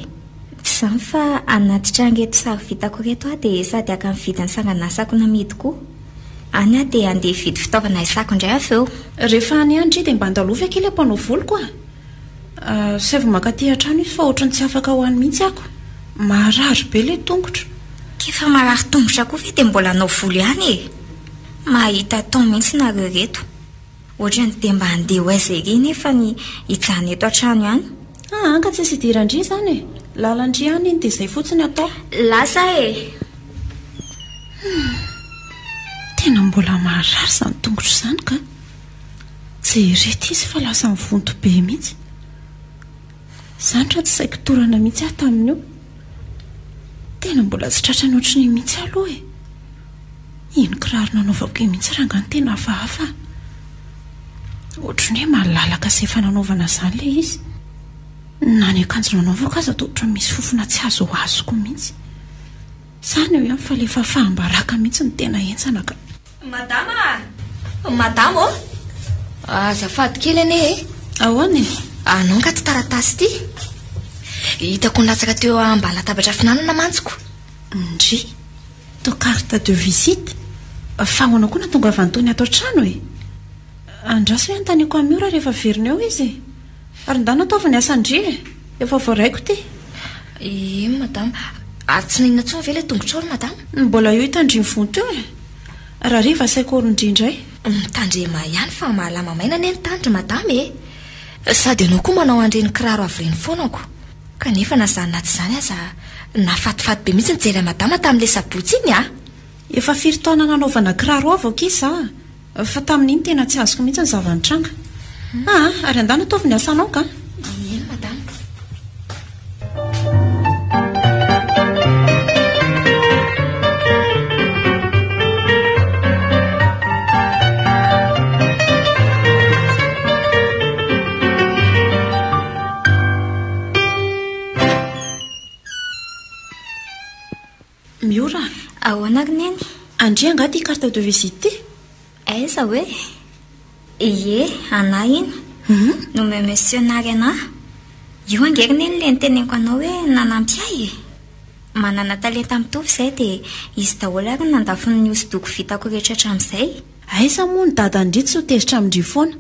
Tsy izany fa hanatitra an'ireto sary vitako ireto aho dia sady haka ny vidin'ny sangan'asako namidy koa. Any aho dia handeha hividy fitaovana hisako indray avy eo. Rehefa any ihany ndry dia mba andalovy akia ilay mpanao voloko a! Saivo mankaty an-trano izy fa ohatran'ny tsy afaka ho any mihitsy ako. Marary be ilay tongotro. K'efa marary tongotra koa ve dia mbola hanao volo ihany e! Mahita atao mihitsy nareo ireto. Ohatran'ny dia mba handeha ho aiza ery nefa ny hijanona eto an-trano ihany. Aa ka tsisy idiran-dry izany e! Lalan-dry ihany iny dia izay fotsiny atao. Lasa e! Humm! Tena mbola marary izany tongotro izany ka! Jereo ity izy fa lasa mivonto be mihitsy. Izany raha tsy saiky torana mihitsy aho tamin'io. Tena mbola tsy tratran'ny ohatran'iny mihitsy aho aloha e! Iny kiraro nanaovako iny mihitsy rangahy no tena hafahafa a! Ohatran'ny hoe malalaka sy efa nanaovana izany ilay izy. Na ny akanjo nanaovako aza toa ohatran'ny misy fofona tsy azoazoko mihitsy. Izany eo ihany fa ilay fahafaham-baraka mihitsy no tena henjana ka. Madama a! Madama ô! Azafady kely anie e! Ahoana e? Anao nga ty taratasy ity? Hitako nilatsaka teo ambany latabatra fihinanana mantsy ko. Ndry! Toa carte de visite? Fa ahoana koa nahatongavan'i Tony ato an-trano e? Andraso hoe anontaniako an'i Miora rehefa averina eo izy e! Ary ndana ataovy ny asan-dry e! Efa voaraiko ity. Eny madama. Ary tsy naninona intsony ve ilay tongotrao ry madama? Mbola io hitan-dry mivonto io e! Rahariva asaiko orin-dry indray. Mitandrema ihany fa mahalama maina anie ny tany ry madama e! Sady ianao koa manao an'ireny kiraro avo ireny foana ko! Kanefa na izany na tsy izany aza nahafatifaty be mihitsy nijery an'i madama tamin'ilay sabotsy iny a! Efa firy taona nanaovana kiraro avo ankizy za fa tamin'iny tena tsy azoko mihitsy ny zava-nitranga. Aa, ary andana ataovy ny asanao ka! Eny madama. Miora a! Ahoana ry Neny? Andria angaha ity carte de visite ity? Aiza hoe? Ie, anà iny. Nomen'i Monsieur Nary anà. Io ange ry Neny ilay niteneniko anao hoe nanampy ahy e! Manana talenta mitovy izahay dia izy daholo ary no nandafo ny hosodoko vitako rehetra hatramin'izay. Aiza moa ny dadan-dry tsy ho tezitra amin-dry foana?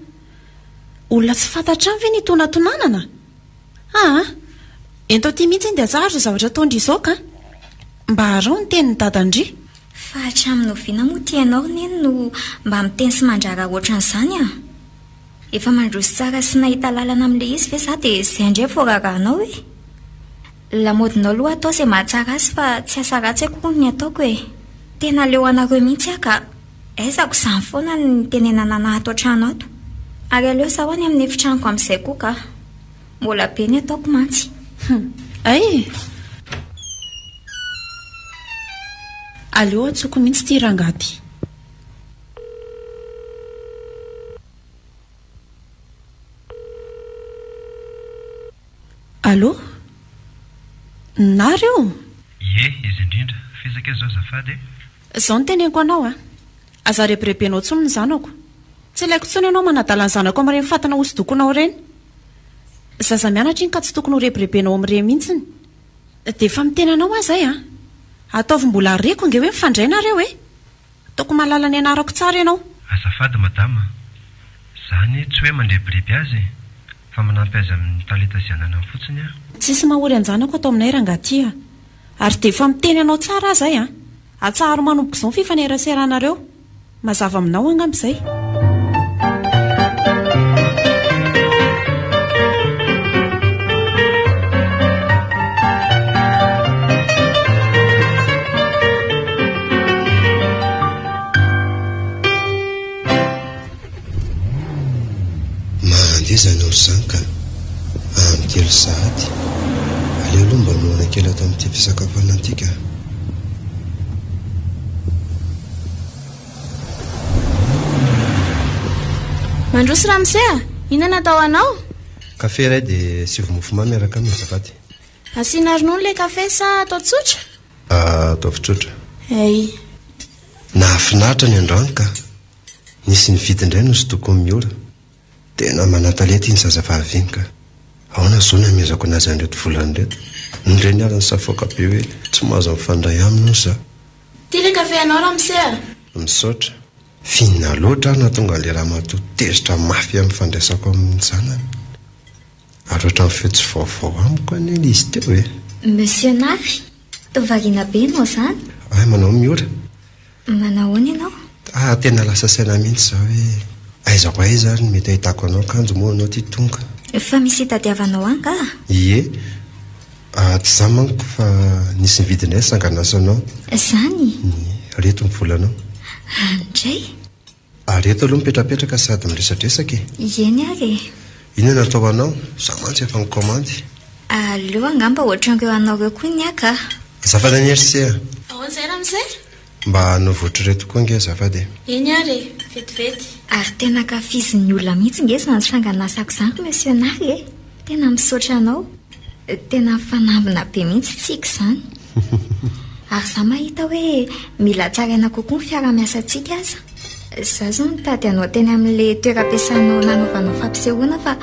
Olona tsy fantatra any ve ny hitonatonanana? Aa! Ento aty mihitsy iny dia atsaharo izao zavatra ataon-dry izao ka! Mba araho ny tenin'ny dadan-dry. Fa hatramin'ny oviana moa ity ianao ry Neny no mba miteny sy mandrara ohatran'izany an? Efa mandroso tsara sy nahita lalana amin'ilay izy ve za dia izay indray vao rarahanao e? Lamaodinao aloha atao izay mahatsara azy fa tsy asa ratsy akory ny ataoko e! Tena leo anareo mihitsy aho ka! Aizako izany foana ny nitenenana anah ato an-trano ato. Ary aleo izaho any amin'ny efitranoko amin'izay koa ka! Mbola be ny ataoko mantsy. Hum! Ay e! Aleo antsoiko mihitsy ity rangahy ity. Allô? Nary io? Ie, izy indrindra. F'aiza kay zao azafady e? Izao no teneniko anao a! Aza rebirebenao intsony ny zanako. Tsy ilaiko intsony ianao manadala ny zanako amin'ireny fatina hosodokonao ireny. Zaza mianatra iny ka tsy tokony ho rebirebenao amin'ireny mihitsiny. Dia efa miteny anao aho izay a! Ataovy mbola reko ange hoe mifandray nareo e! Ataoko mahalala ny anarako tsara ianao. Azafady madama a! Za anie tsy hoe mandrebireby azy e! Fa manampy azy amin'ny talenta izay ananany fotsiny aho. Tsisy mahory an-janako ato aminay rangahy ty a! Ary dia efa miteny anao tsara aho izay a! Atsaharo manomboka izao ny fifaneraseranareo. Mazava aminao angamba izay. Mandeha izany andro izany ka. Amin'ny telo sahady. Aleo aloha mba miohana kely ato amin'ity fisakafoanana ity ka. Mandroso ramose a! Inona no atao anao? Kafe iray dia asio mofomamy miaraka aminy azafady. Asiana ronono ilay kafe sa atao tsotra? Ataovy tsotra. Hay. Nahafinaritra ny androany ka. Nisy nividy indray ny hosodokon'i Miora. Tena manan-talenta iny zazavavy iny ka. Ahoana izao ny hamehezako anazy an'ireto volana ireto? Ny reny ary nisafoaka be hoe tsy mahazo mifandray aminy hono za. Ty le kafe anao ramose a! Misaotra. F'inona loatra ary nahatonga an'ilay ramatoa tezitra mafy amin'ny fandraisako amin'ny zanany? Ary ohatran'ny feo tsy vaovao amiko anie ilay izy teo e! Monsieur Nary, toa variana be ianao izany? Hay manao Miora. Manahoana ianao? Ah, tena lasa saina mihitsy izaho hoe aiza ho aiza ary no mety ahitako anao kanjo moa ianao ity tonga. Fa misy itadiavanao ahy angaha? Ie. Ah, tsy izany manko fa nisy nividy indray ny sanganasanao. Izany? Ie. Ireto ny volanao. Any indray? Ary eto aloha mipetrapetraka sady miresadresaka e. Eny ary e. Inona no atao anao? Izaho mantsy efa nikaomandy. Aleo angamba ohatran'ireo anao ireo koa ny ahy ka. Azafady anie ry se a. Ahoana izay ramose? Mba anaovy ohatr'ireto koa ange azafady e. Eny ary e, vetivety. Ary tena ankafizin'ny olona mihitsy nge izany sangan'asako izany ry Monsieur Nary e! Tena misaotra anao. Tena fanambina be mihitsy tsika izany. Ary izaho mahita hoe mila hatsaraina kokoa ny fiarahamiasantsika aza. Izaho izao nitady anao teny amin'ilay toeram-piasanao nanaovanao fampisehoana fa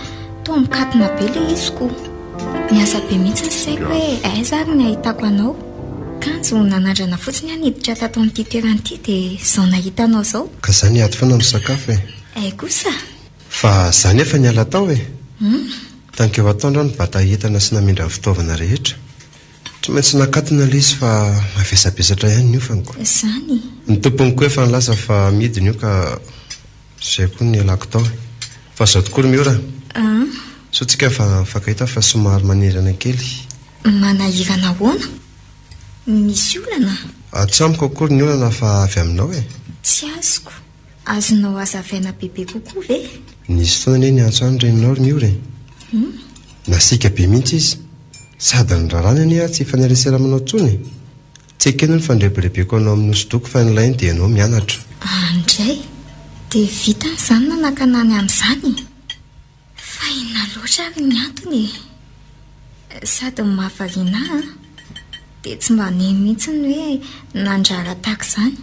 toa mikatona be ilay izy ko. Niasa be mihitsy ny saiko hoe aiza ary ny ahitako anao. Kanjo nanandrana fotsiny aho niditra tato amin'ity toerana ity dia izao nahita anao izao. Ka za niady foana misakafo e. Hay kosa! Fa za nefa niala tao e! Hum. Tankeo ataondro aho nibata entana sy namindra ny fitaovana rehetra. Tsy maintsy nakatona ilay izy fa mavesabesatra ihany ny hofany ko. Izany? Ny tompony koa efa nilaza fa amidiny io ka izay koa no nialako tao e. Fa izao tokoa ry Miora a. Sao tsika fa mifankahita fa somary manahirana kely. Manahirana ahoana? Misy olana? Tsy amiko akory ny olana fa avy aminao e. Tsy azoko. Azonao hazavaina bebe kokoa ve? Nisy fotoana anie niantso ahy ny reninao ry Miora e. Hum? Nasiaka be mihitsy izy. Sady niraràny anie aho tsy hifanerasera aminao intsony e. Tsy ekeny ny fandrebirebeko anao amin'ny hosodoko fa ny ilainy dia ianao mianatra. Andray! Dia vitany izany nanakana any amin'izany e? Fa inona loatra ary ny antony e? Sady ny mahavariana ahy an, dia tsy mba nino mihitsy ny hoe nandrara tahaka izany.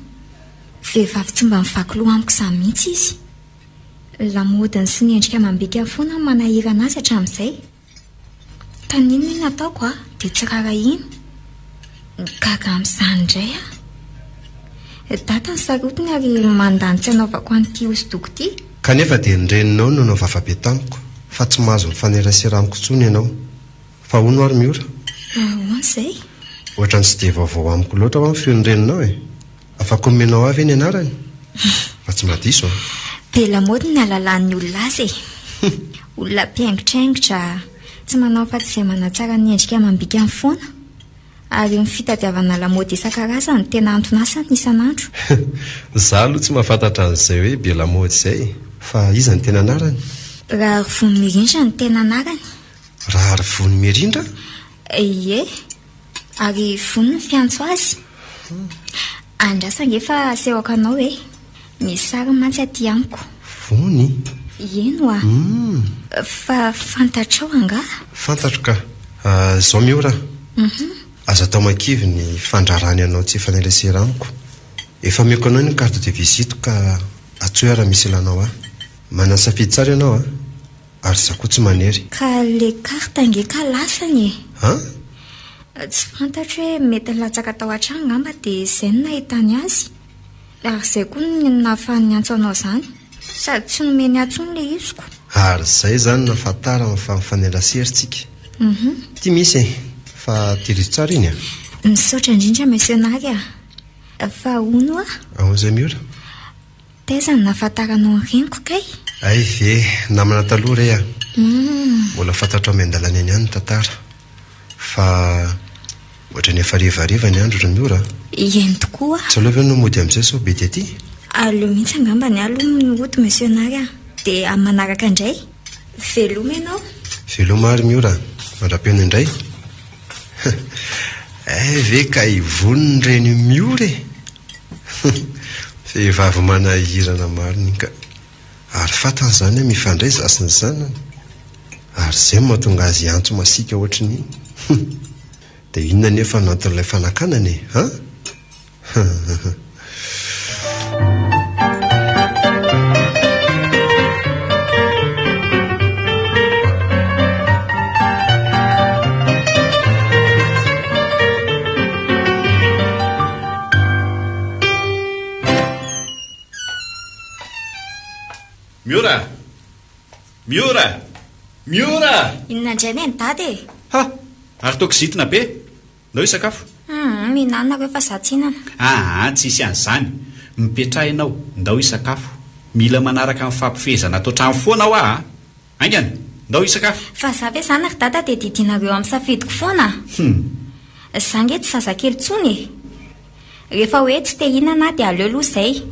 Vehivavy tsy mba mivaky loha amiko izany mihitsy izy. Lamaodiny sy ny endrika amam-bikany foana no manahirana azy hatramin'izay. Ka n'inona inona ataoko a, dia tsy raharahiany. Gaga amin'izany indray aho. Dada ny sarotiny ary mandany tsy hanaovako an'ity hosodoko ity. Kanefa dia ny reninao no nanao vava be tamiko fa tsy mahazo mifanerasera amiko intsony ianao. Fa hono ary Miora? Ahoana izay? Ohatran'ny tsy dia vaovao amiko loatra hoa ny feon'ny reninao e! Afaka omenao ahy ve ny anarany? Fa tsy mahadiso an! Be lamaody ny halalan'ny olona azy e! Olona mpihaingotraingotra, tsy manao afa-tsy izay manatsara ny endrika amam-bikany foana. Ary ny fitadiavana lamaody isan-karazany no tena anton'asany isan'andro. Za aloha tsy mahafantatra an'izay hoe be lamaody izay e! Fa iza no tena anarany? Raharivony Mirindra no tena anarany. Raharivony Mirindra? Ie. Ary vonona ny fiantso azy. Andraso ange fa asehoko anao e. Misy sariny mantsy aty amiko. Vony? Eny hoa. Fa fantatrao angaha? Fantatro ka. Izao Miora a. Aza atao makivy ny fandrarany anao tsy hifanerasera amiko. Efa ameko anao ny carte de visite ka antsoy aho raha misy ilanao ahy. Manana safidy tsara ianao a. Ary za koa tsy manery. Ka le carte ange ka lasany e! An? Tsy fantatro hoe mety nilatsaka tao an-trano angamba dia izay no nahitany azy. Ary izay koa no nahafahany niantso anao izany. Sady tsy nomeny ahy intsony ilay iziko. Ary izay izany no nahafantarany fa mifanerasera tsika. Ity misy e! Fa tehirizo tsara iny a! Misaotra indrindra Monsieur Nary a! Fa hono hoa? Ahoana izay Miora? Taiza no nahafantaranao ny reniko kay? Hay ve, namana taloha re a! Mbola fantatrao miandalana eny ihany ny tantara. Fa ohatran'ny efa harivariva ny andro ry Miora a! Eny tokoa. Tsy aleo ve ianao mody amin'izay sao be dia aty? Aleo mihitsy angamba ny ahy aloha mody Monsieur Nary a! Dia amin'ny manaraka indray. Veloma ianao. Veloma ary Miora a! Mandra-pihaona indray. Hay ve ka i Vony ny reny Miora e! Vehivavy manahirana marina iny ka. Ary fantany izany hoe mifandray izaho sy ny zanany. Ary izay no mahatonga azy hiantso masiaka ohatry ny iny. Hum. Dia inona anefa no anton'ilay fanakanana e? An? Hum. Miora! Miora! Miora! Inona indray neny dada e? Ha! Ary toa kizitina be. Ndao hisakafo. Hum, mihinana nareo fa za tsy hinana. Aa, tsisy an'izany. Mipetraha ianao, ndao hisakafo. Mila manaraka ny fampifehezana ato an-trano foana hoa a! Haingana! Ndao hisakafo! Fa za ve zany ry dada dia didianareo amin'ny safidiko foana a! Hum. Za nge tsy zazakely intsony e! Rehefa hoe tsy te hihinana aho dia aleo aloha izay.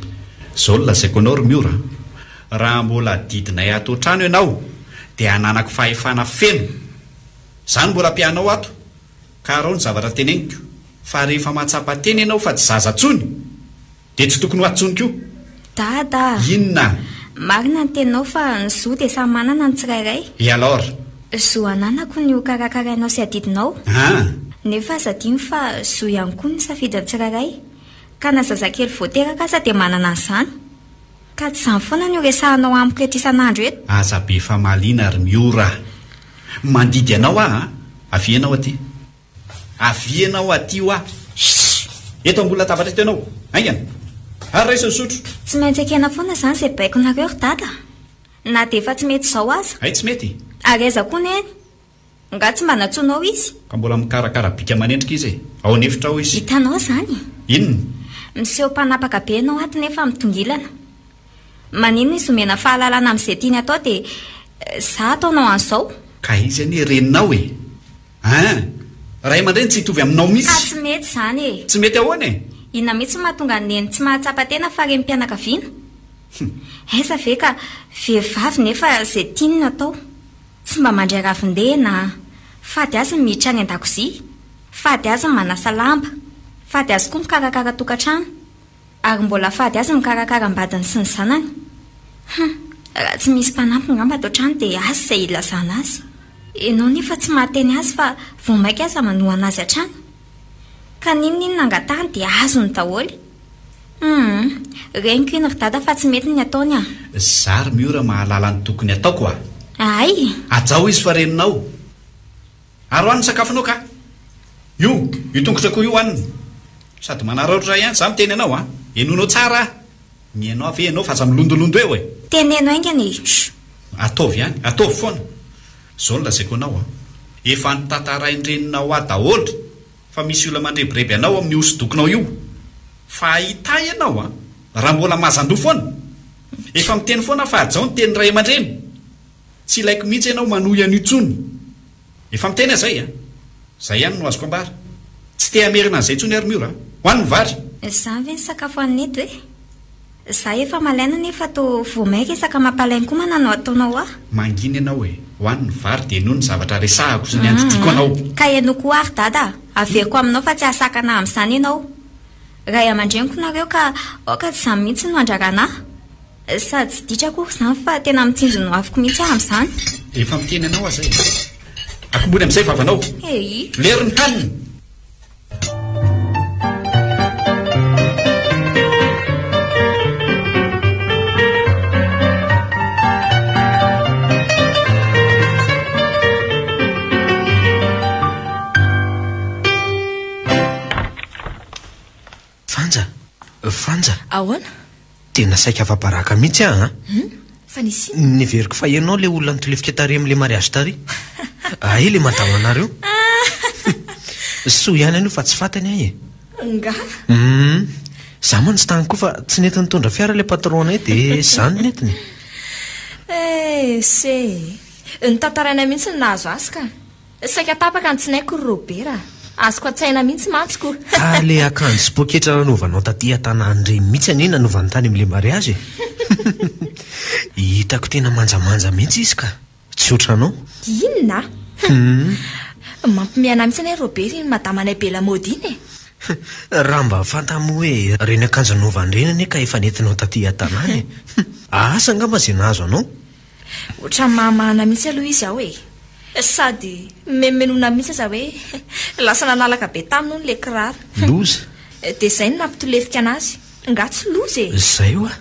Izao no lazaiko anao ry Miora a! Raha mbola didinay ato an-trano ianao dia ananako fahefana feno. Za no mbola mpianao ato ka arao ny zavatra teneniko fa rehefa mahatsapa tena ianao fa tsy zaza intsony Dia tsy tokony ho ato tsony koa. Dada a! Inona? Marina ny teninao fa ny zo dia samy manana ny tsirairay. Et alors? Zo ananako ny ho karakarainao sy adidinao. Ah! Nefa aza adino fa zo ihany koa ny safidin'ny tsirairay. Ka na zazakely vao teraka aza dia manana an'izany. Ka tsy izany foana no resahanao amiko eto isan'andro eto. Aza be famaliana ry Miora a! Mandidy anao aho a! Avia ianao aty. Avia ianao aty hoa! Shh! Eto ambony latabatra eto ianao! Haingana! Ary raiso ny sotro! Tsy maintsy ekena foana izany izay baikonareo ry dada! Na dia efa tsy mety izao aza! Hay tsy mety? Ary aiza koa neny? Nga tsy mba nantsoinao izy? Ka mbola mikarakara bika manendrika izy e! Ao an'efitra ao izy. Hitanao izany? Inona? Miseho mpanapaka be ianao ato nefa mitongilana. Maninona izy omena fahalalana amin'izay tiany atao dia za ataonao an'izao? Ka izy anie reninao e! Hein! Ray aman-dreny tsy hitovy aminao Ka mihitsy. tsy mety izany e! Tsy mety ahoana e? Inona mihitsy no mahatonga an'i Neny tsy mahatsapa tena fa renim-pianakaviana? Aiza ve ka vehivavy nefa izay tiany no atao. Tsy mba mandray ravin-dena an! Fady azy ny miditra any an-dakozia, fady azy ny manasa lamba, fady azy koa mikarakara tokantrano, ary mbola fady azy ny mikarakara am-badiny sy ny zanany. Hum! Raha tsy misy mpanampy ngamba ato an-trano dia azy izay ilazana azy. Ianao nefa tsy mahateny azy fa vao mainka aza manohana azy hatrany. Ka n'inon'inona angatahany dia azony daholo. Humm! Reniko iny ry dada fa tsy mety ny ataony an! Za ry Miora mahalala ny tokony ataoko a! Hay! Hajao izy fa reninao! Ary hoano ny sakafonao ka! Io, io tongotr'akoho io hoanina! Sady manaraotra ihany za miteny anao a! Henoinao tsara aho! Mihaino ahy ve ianao fa aza milondolondo eo e! Teneno haingana e! Shh! Ataovy ihany, ataovy foana! Izao no lazaiko anao a! Efa notantarain-dreninao ahy daholo fa misy olona mandrebireby anao amin'io hosodokonao io. Fa hahita ahy ianao an! Raha mbola mazan-doha foana! Efa miteny foana aho fa hajao ny tenin'ny ray aman-dreny! Tsy ilaiko mihitsy ianao manohy an'io intsony! Efa miteny aho izay an! Izay ihany no azoko ambara. Tsy te hamerina an'izay intsony aho ry Miora a! Ho any ny vary! Izany ve ny sakafo hanina eto e? Za efa malaina nefa toa vao may resaka mampalain-komana no ataonao ahy. Mangina ianao e! Ho any ny vary dia henoy ny zavatra resahako sy ny andidiako anao. Ka henoiko ho ary dada a! Averiko aminao fa tsy hahasakana ahy amin'izany ianao. Ray aman-dreniko nareo ka aoka tsy izany mihitsy no handrarana ahy. Sady tsy ditra akory izany fa tena mitsinjo ny hoaviko mihitsy aho amin'izany. Efa miteny anao aho izay e! Akombony amin'izay vavanao! Eii. Lery ny hanina! Vanja! Vanja! Ahoana? Tena saika afa-baraka mihitsy aho an! Hum? Fa nisy inona? Neveriko fa ianao ilay olona nitolefika tary amin'ilay mariage tary. Hay ilay madama anareo. Soa ihany aloha fa tsy fantany ahy e. Nga? Hum. Za mantsy tany koa fa tsy nety nitondra fiara ilay patron-nay dia za no nentiny. Eh, se e. Notantarainay mihitsy ny nahazo azy ka. Saika tapaka ny tsinaiko ry Robert a! Azoko an-tsaina mihitsy mantsy ko! Ka le akanjo sy poketra nanaovanao taty an-tanàna ireny mihitsy anie nanaovany tany amin'ilay mariage e! Hitako tena manjamanja mihitsy izy ka! Tsy ohatranao. Inona? Mampime anah mihitsy anie Robert iny madamanay be lamaody iny e! Raha mba fantany moa hoe ireny akanjo nanaovany ireny anie ka efa nentinao taty an-tanàna e! Asa angamba izay nahazo anao? Ohatran'ny mahamahana mihitsy aloha izy ao e! Sady mimenomenona mihitsy aza hoe lasa nanalaka be taminy hono ilay kiraro. Loza! Dia izay no nampitolefika anazy. Nga tsy loza e! Izay hoa!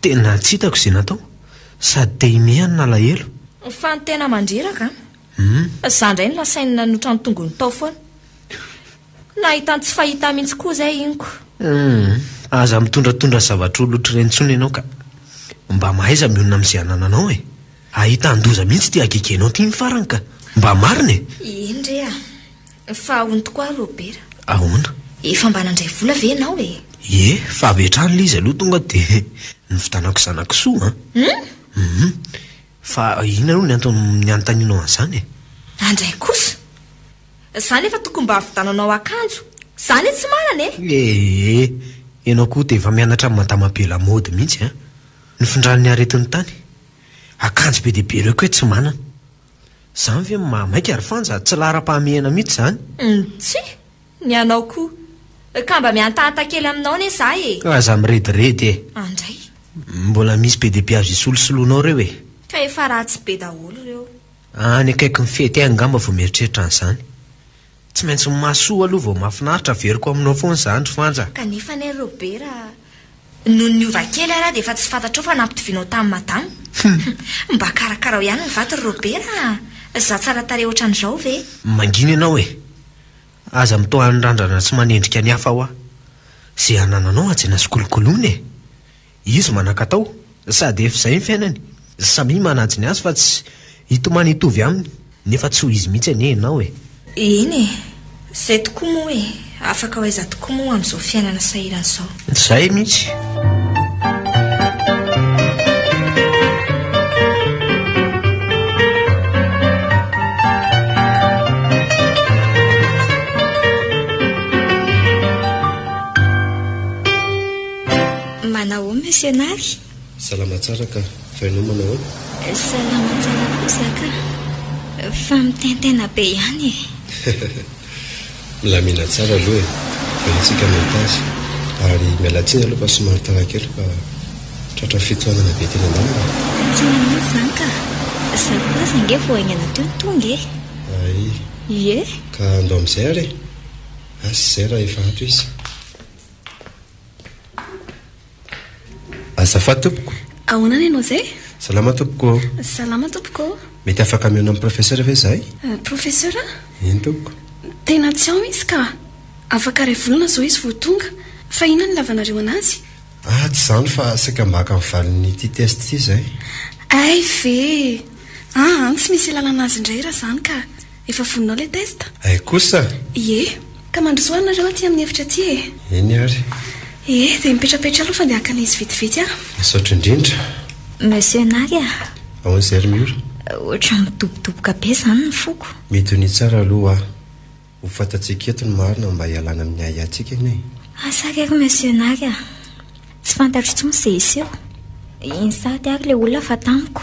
Tena tsy hitako izay natao. Sady te himehy aho no nalahelo. Fa ny tena mandreraka an! Za indray no nasainy nanotra ny tongony tao foana. Nahita ny tsy fahita mihitsy koa izay iny ko. Humm. Aza mitondratondra zavatr'olo otr'ireny intsony ianao ka. Mba mahaiza mionona amin'izay anananao e. Ahitan-doza mihitsy ity hagegenao ity ny farany ka. Mba marina e. Eny re a. Fa ahoana tokoa ary Robert? Ahoana? Efa mba nandray vola ve ianao e? Ie, fa avy hatrany ilay izy aloha tonga dia nividanako zana-kisoa an. Humm? Humm. Fa inona aloha ny antony nanontanianao an'izany e? Andray kosa! Za nefa tokony mba havidananao akanjo. Za anie tsy manana e! Ee, ianao koa dia efa mianatra amin'ny madama be lamaody mihitsy an! Nifindran'ny aretin'ny tany. Akanjo be dia be ireo koa tsy manana. Izany ve no mahamaika ry Fanja? Tsy laharam-pahamehana mihitsy izany. Tsia! Ny anao koa. Ka mba miantahanta kely aminao anie za e! Aza mirediredy e! Andray. Mbola misy be dia be azo isolosoloanao ireo e! Ka efa ratsy be daholo ireo. Any akaikin'ny fety any angamba vao mieritreritra an'izany. Tsy maintsy mahasoa aloha vao mahafinaritra, averiko aminao foana izany ry Fanja a! Kanefa anie ry Robert a, nony niova kely ary aho dia efa tsy fantatrao fa nampitovianao tamin'i Madama. Mba karakarao ihany ny vato ry Robert a! Za tsara tarehy ohatran'izao ve? Mangina ianao e! Aza mitoha ny randrana tsy manendrika ny hafa hoa. Izay anananao hajaina sy kolokoloina e! Izy manan-katao, sady efa izay ny fiainany. Samia manaja ny azy fa tsy hitomany hitovy aminy. Nefa tsy ho izy mihitsy anie ianao e! Eny e! Izay tokoa moa e! Afaka ho aiza tokoa moa amin'izao fiainana sahirana izao. Izay mihitsy. Manahoana Monsieur Nary? Salama tsara ka, fa ianao manao ahoana? Salama tsara koa za ka, fa mitaintaina be ihany e. Milamina tsara aloha e, aleo tsika mahita azy. Ary miala tsiny aloha fa somary tara kely fa tratra fitohanana be teny an-dalana. Tsy maninona izany ka, za koa aza ange vao haingana teo no tonga e. Hay. Ie. Ka andao amin'izay ary e. Asa izay raha efa ato izy. Azafady tompoko. Ahoana ny anao izay? Salama tompoko ô. Salama tompoko ô. Mety afaka mihaona amin'ny professeur ve izahay? Professeur? Eny tompoko. Tena tsy ao izy ka. Afaka iray volana izao izy vao tonga. Fa inona no ilavanareo anazy? Ah, tsy izany fa saika mba haka ny valin'ity test ity izahay. Hay ve! Aa, tsy misy ilana anazy indray raha izany ka. Efa vonona ao ilay test? Hay kosa! Ie. Ka mandrosoa ary nareo aty amin'ny efitra aty e! Eny ary. Ie, dia mipetrapetra aloha fa ndeha haka an'izy vetivety aho. Misaotra indrindra. Monsieur Nary a! Ahoana izay ry Miora? Ohatran'ny midobodoboka be izany ny foko. Mitonia tsara aloha aho. Ho fantatsika eto ny marina mba hialana amin'ny ahiahintsika anie e! Asa re ry Monsieur Nary a! Tsy fantatro intsony izay hiseho. Iny sahady ary ilay olona fa tamiko.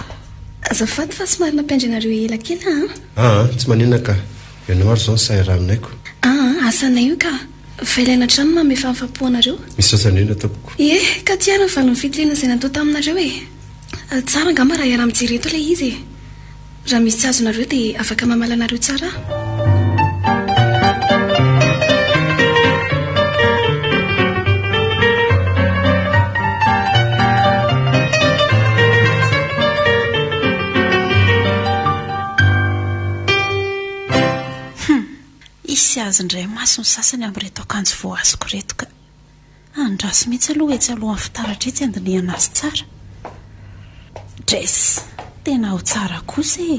Azafady fa somary nampiandry anareo ela kely aho an! Aa, tsy maninona ka! Ianao ary izao no sahiraninay ko! Aa, asanay io ka! Fa ilaina hatrany ny manome fahafahampo anareo. Misaotra indrindra tompoko. Ie, ka ty ary ny valin'ny fitiliana izay natao taminareo e! Tsara angamba raha hiara-mijery eto ilay izy e! Raha misy tsy azonareo dia afaka mamaly anareo tsara aho. Hum! Hisy azy indray maso ny sasany amin'ireto akanjo voahazoko ireto ka. Andraso mihitsy aloha etsy alohan'ny fitaratra etsy handinihana azy tsara. Dress! Tena ao tsara kosa e!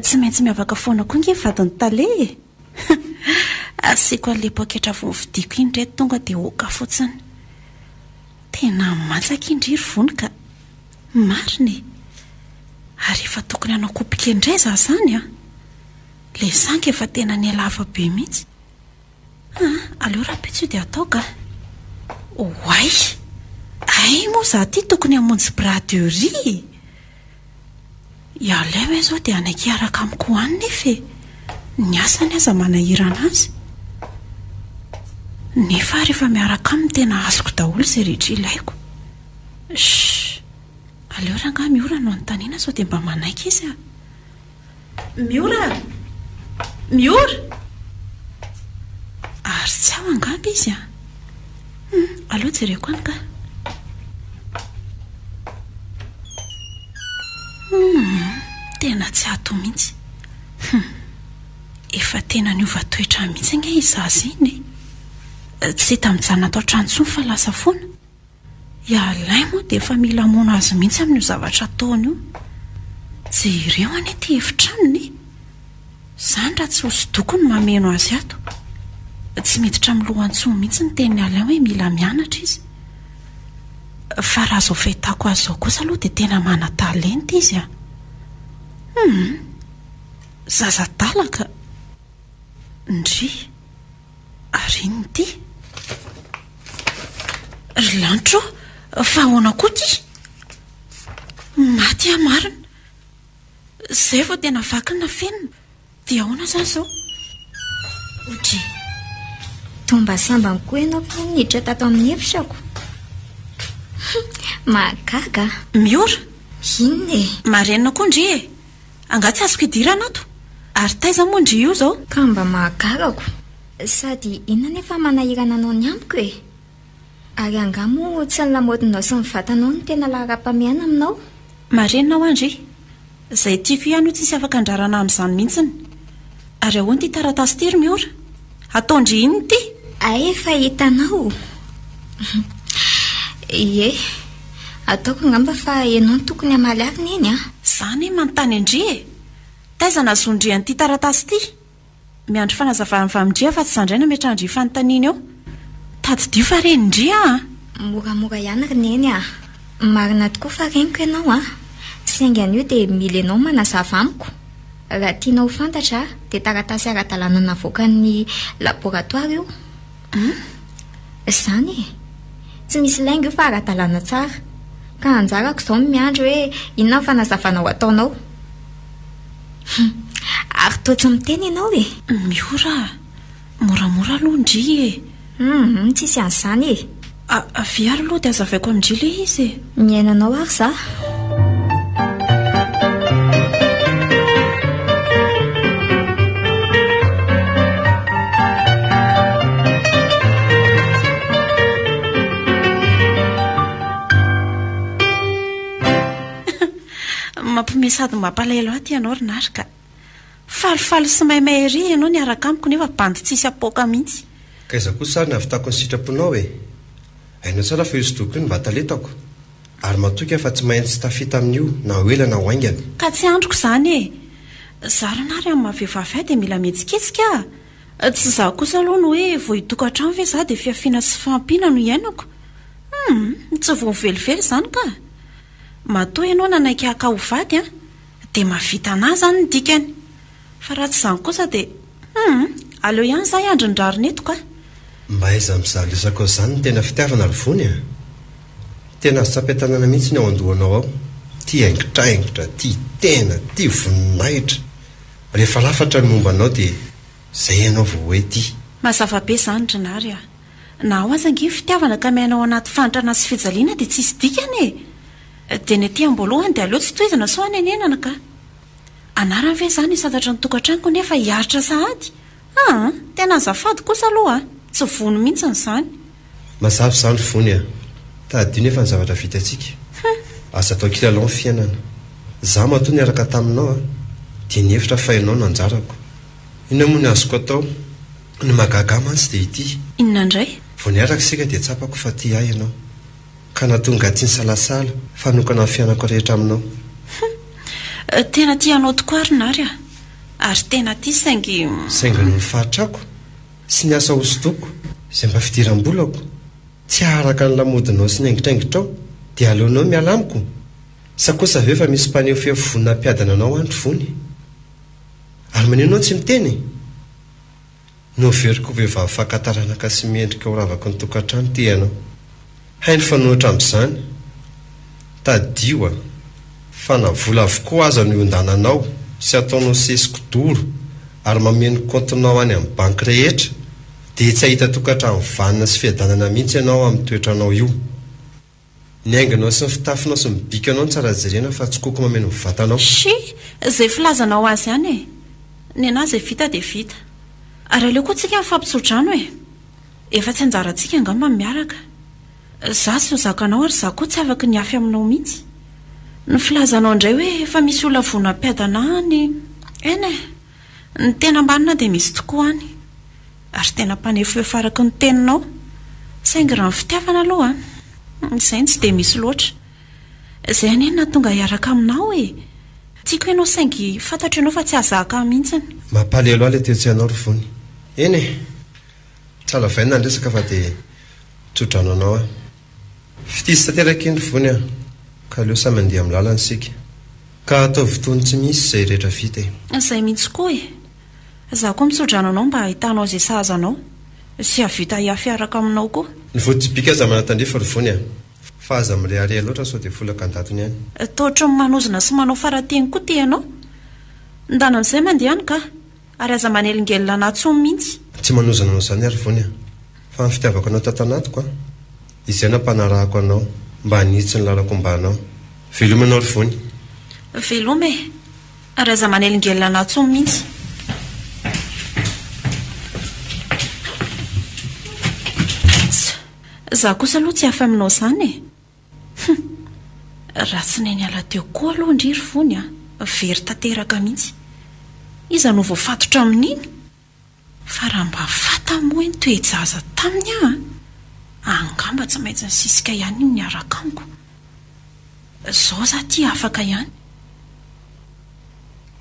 Tsy maintsy miavaka foana koa nge vadin'ny tale e! Asiako an'ilay poketra vao novidiako iny ireto tonga dia oka fotsiny. Tena masaka indry ry vony ka! Marina e! Ary efa tokony hanao kopika indray za zany an! Ilay sangy efa tena nihalava be mihitsy. Ah, aleo rahampitso io dia atao ka. Oay! Hay moa za ty tokony hamonjy braderie e! I Alain ve zao dia hanaiky hiaraka amiko ho any nefa e! Ny asany aza manahirana azy. Nefa aho rehefa miaraka aminy tena azoko daholo izay rehetra ilaiko. Shh! Aleo rangahy Miora no anontaniana sao dia mba manaiky izy a! Miora a! Miora! Ary tsy ao angamba izy a! Hum, aleo jereko any ka. Hum, tena tsy ato mihitsy. Hum, efa tena niova toetra mihitsy ange i zaza iny e. Tsy hita mijanona ato an-trano intsony fa lasa foana. I Alain moa dia efa mila hamono azy mihitsy amin'io zavatra ataony io. Jereo anie ity efitranony e! Izany raha tsy hosodoko no mameno azy ato. Tsy miditra amin'ny lohany intsony mihitsy ny tenin'i Alain hoe mila mianatra izy. Fa raha izao fahitako azy izao kosa aloha dia tena manan-talenta izy an! Hum! Zaza adala ka! Ndry! Ary inona ity? Ry lanitra ô, fa ahoana koa ity? Maty aho marina. Izay vao tena vaky ny nafenina. Dia ahoana izany izao? Odry. Toa mba sambany koa ianao kay niditra tato amin'ny efitrako. Mahagaga a! Miora? Inona e? Marenina koa ndry e! Angaha tsy azoko idirana ato? Ary taiza moa ndry io izao? Ka mba mahagaga ko! Sady inona anefa manahirana anao ny amiko e? Ary angaha moa tsy ny lamaodinao sy ny vatanao no tena laharam-pahamehana aminao? Marenina hoa ndry! Izay tiako ihany io tsisy afaka andrarana amin'izany mihitsiny. Ary ahoana ity taratasy ity ry Miora? Ataon-dry inona ity? Hay efa hitanao? Ie. Ataoko angamba fa ianao no tokony hamaly ahy ry Neny a! Za anie manontany an-dry e! Taiza nahazoan-dry an'ity taratasy ity? Miandry fanazavana avy amin-dry aho fa tsy izaho indray nametrahan-dry fanontaniana eo. Tadidio fa renin-dry aho a! Moramora ihany ry Neny a! Marina tokoa fa reniko ianao a! Saingy anio dia mila ianao manazava amiko. Raha tianao ho fantatra dia taratasy ara-dalàna navoakan'ny laboratoara io. Hum? Izany e! Tsy misy lainga io fa ara-dalàna tsara. Ka anjarako izao ny miandry hoe inona ny fanazavana ho ataonao. Hum! Ary toa tsy miteny ianao e! Miora a! Moramora aloha ndry e! Hum, tsisy an'izany e! Avia ary aloha dia hazavaiko amin-dry ilay izy e! Mihaino anao ary za. Mampiomehy sady mampalahelo ahy ity ianao ry Nary ka. Falifaly sy maimay ery ianao niaraka amiko nefa bandy tsisy apoaka mihitsy. K'aiza kosa ary ny hahavitako ny sitraponao e? Hainao tsara fa io sudoku io no mba talentako, ary matoky aho fa tsy maintsy tafita amin'io na ho ela na ho haingana. Ka tsy andriko izany e! Za ry Nary amin'ny maha vehivavy ahy dia mila mihetsiketsika a! Tsy za kosa aloha no hoe vao hitokantrano ve za dia fihafiana sy fahampiana no iainako? Humm! Tsy vao velively izany ka! Matoa ianao nanaiky haka ho vady an! Dia mahavita anah izany ny dikany! Fa raha tsy izany kosa dia humm! Aleo ihany za hiandry ny rariny eto ka! Mba aiza amin'izany resakao izany ny tena fitiavana ry Vony a! Tena azo tsapain-tanana mihitsy ny ao an-dohanao ao. Tia haingitraingitra, tia tena, tia voninahitra. Rehefa lafatra ny momba anao dia izay ianao vao hoe tia. Mazava be izany ry Nary a! Na ao aza ange ny fitiavana ka miaina ao anaty fahantrana sy fijaliana dia tsisy dikany e! Dia ny aty am-boalohany dia aleo tsy tohizana sao hanenenana ka! Anarany ve izany hisantatra ny tokantranoko nefa hiaritra sahady? Aa! Tena azafady kosa aloha a! Tsy vono mihitsy izany. Mazava izany ry Vony a! Tadidio nefa ny zavatra vitantsika. Aza atao kilalao ny fiainana. Izaho matoa niaraka taminao a, dia nihevitra fa ianao no anjarako. Inona moa ny azoko atao? Ny mahagaga ahy mantsy dia ity. Inona indray? Vao niaraka isika dia tsapako fa tia ahy ianao. Ka nahatonga ahy tsy nisalasala fa hanokana ny fiainako rehetra aminao. Hum! Tena tia anao tokoa ary Nary a! Ary tena tia saingy. Saingy noho ny fahatrako sy ny asa hosodoko izay mba fidiram-bolako, tsy haharaka ny lamodinao sy ny aingitraingitrao, dia aleonao miala amiko? Sa kosa ve fa misy mpaneho feo vonona hampiadana anao any ry Vony? Ary maninona aho tsy miteny e? Noheveriko ho vehivavy fakan-taranaka sy mendrika ho ravaky ny tokantrano ity ianao. Hay ny fanohitra amin'izany. Tadidio a! Fa na vola avokoa aza no iondananao sy ataonao sesi-kidoro ary mameno ny kaontinao any amin'ny banky rehetra dia tsy hahita tokantrano vanona sy fiadanana mihitsy ianao amin'ny toetranao io. Ny haingonao sy ny fitafinao sy ny bikanao no tsara jerena fa tsy koko mameno ny vatanao. Shi! Izay filazanao azy ihany e! Nenà izay vita dia vita. Ary aleo koa tsika mifampitsodrano e! Efa tsy anjarantsika angamba ny miaraka. Za tsy ho zakanao ary za koa tsy afaky ny hihafy aminao mihitsy. Ny filazanao indray hoe efa misy olona vonona hampiadana any, eny e! Ny tena marina dia misy tokoa any. Ary tena mpanefoefo araka ny teninao. Saingy raha ny fitiavana aloha an! Izay no tsy dia misy loatra. Izay anie no nahatonga ahy hiaraka aminao e! Tiako ianao saingy fantatro ianao fa tsy hahazaka ahy mihitsiny. Mampalahelo ahy ilay toe-tsainao ry Vony. Eny e! Tsy halavaina ny resaka fa dia tso-drano anao aho. Fitia tsy tanteraka iny ry Vony a! Ka aleo samy handeha amin'ny lalany isika. Ka ataovy toy ny tsy misy izay rehetra vita e! Izay mihitsy koa e! Izaho koa mitsodrano anao mba hahitanao izay sahaza anao. Sy hahavita hihafy hiaraka aminao koa. Ny voatsibika aza manatandrify ry Vony a! Fa aza mirehareha loatra sao dia folaka an-datony any. Toa ohatran'ny manozona sy manao farateny koa ty ianao. Ndana amin'izay mandeha any ka! Ary aza manelingelina anà tsony mihitsy. Tsy manozona anao izany aho ry Vony a! Fa ny fitiavako anao tato anatiko a! Izay nampanarahako anao mba hanitsy ny lalako homba anao. Veloma ianao ry Vony. Veloma e! Ary aza manelingelina anà tsony mihitsy. Tsa! Za kosa aloha tsy hafa aminao izany e! Hum! Raha tsy nahay niala teo koa aloha ndry ry Vony a! Very tanteraka mihitsy. Iza no voafatotra amin'iny? Fa raha mba fantany moa hoe ny toe-jaza taminy aho an! Angamba tsy maintsy nisisika ihany io niaraka amiko. Izao za ty afaka ihany.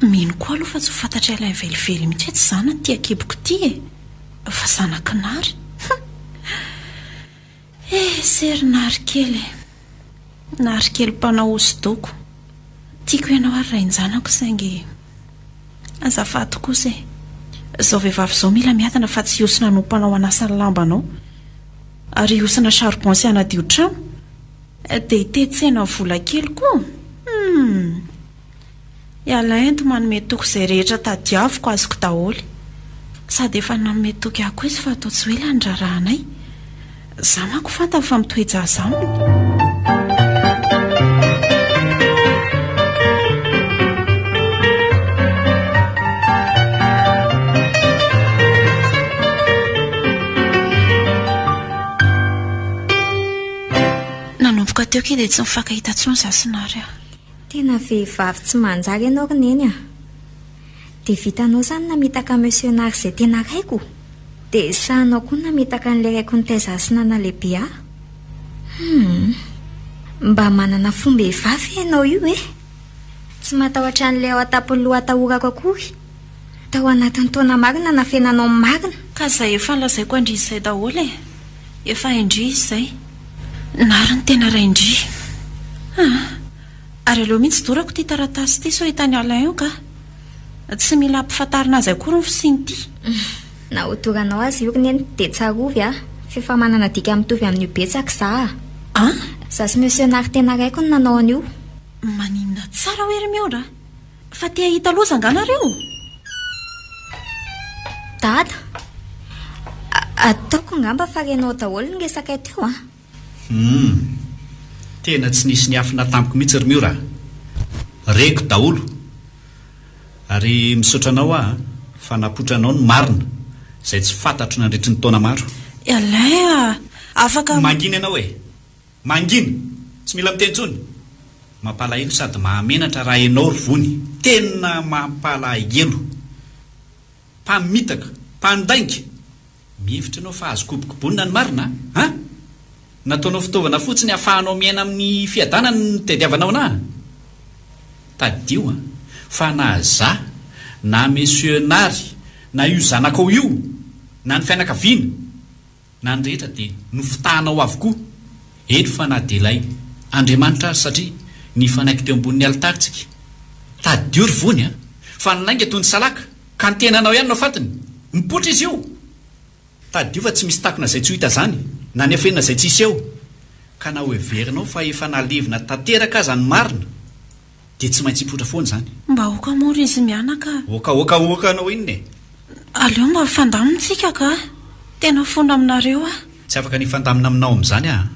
Mino koa aloha fa tsy ho fantatr'i Alain velively mihitsy hoe tsy zanany ity ankiboko ity e! Fa zanak'i Nary. Hum! Eh, se ry Nary kely e! Nary kely mpanao hosodoko. Tiako ianao ary rain-janako saingy azafady kosa e! Izao vehivavy izao mila miadana fa tsy hihosina hanompo anao hanasa ny lambanao ary hihosina charbon sy hanadio trano dia hitetsena vola kely koa? Hum! I Alain ento manome toky izay rehetra tadiaviko azoko daholo. Sady efa nanome toky ahy koa izy fa atao tsy ho ela ny raharahanay. Za manko fantany fa mitoe-jaza aminy. Nanomboka teo kay dia tsy nifankahita intsony za sy Nary a. Tena vehivavy tsy manjary ianao ry Neny a! Dia vitanao izany namitaka Monsieur Nary izay tena raiko? Dia sahinao koa ny namitaka an'ilay raiko nitaiza ahy sy nanalehibe ahy? Hum! Mba manana fom-behivavy ve ianao io e? Tsy matahotra an'ilay ao an-tampon'ny loha atahorako akory. Tao anatin'ny taona maro no nanafenanao ny marina. Ka izay efa nolazaiko an-dry izay daholo e! Efa hain-dry izy izay. Nary ny tena rain-dry. Ah! Ary aleo mihitsy dorako ity taratasy ity sao hitan'i Alain eo ka. Tsy mila ampifantarina azy akory ny fisian'ity. Na hodoranao aza io ry Neny dia tsarovy ah, f'efa manana dika mitovy amin'io betsaka za ah. An? Za sy Monsieur Nary tena raiko no nanao an'io. Maninona tsara hoe ry Miora? Fa te hahita loza angaha nareo? Dada, ataoko angamba fa renao daholo ny resakay teo an! Humm. Tena tsy nisy niafina tamiko mihitsy ry Miora a! Reko daholo. Ary misaotra anao aho fa napotranao ny marina izay tsy fantatro nandritry ny taona maro. Alain a! Afaka. Mangina ianao e! Mangina! Tsy mila miteny intsony! Mampalahelo sady mahamenatra raha enao ry vony! Tena mampalahelo! Mpamitaka! Mpandainga! Mihevitra ianao fa azo kobokobonina ny marina an? Nataonao fitaovana fotsiny ahafahanao miaina amin'ny fiadanana no nitadiavanao anah? Tadidio an! Fa na za, na Monsieur Nary, na io zanakao io, na ny fianakaviana, Na ny rehetra dia nofitahanao avokoa, eny fa na dia ilay Andriamanitra aza satria nifanaiky teo ambonin'ny alitara tsika. Tadidio ry vony a! Fa ny lainga toy ny salaka, ka ny tenanao ihany no fatiny. Mipoitra izy io! Tadidio fa tsy misy takona izay tsy ho hita izany, na ny afenina izay tsy hiseho. Ka na hoheverinao fa efa nalevina tanteraka aza ny marina, Dia tsy maintsy hipoitra foana izany. Mba aoka moa ry izy mianaka a. Oka oka oka anao inona e? Aleo mba mifandamina tsika ka. Tena fona aminareo aho. Tsy afaka ny hifandamina aminao amin'izany aho a.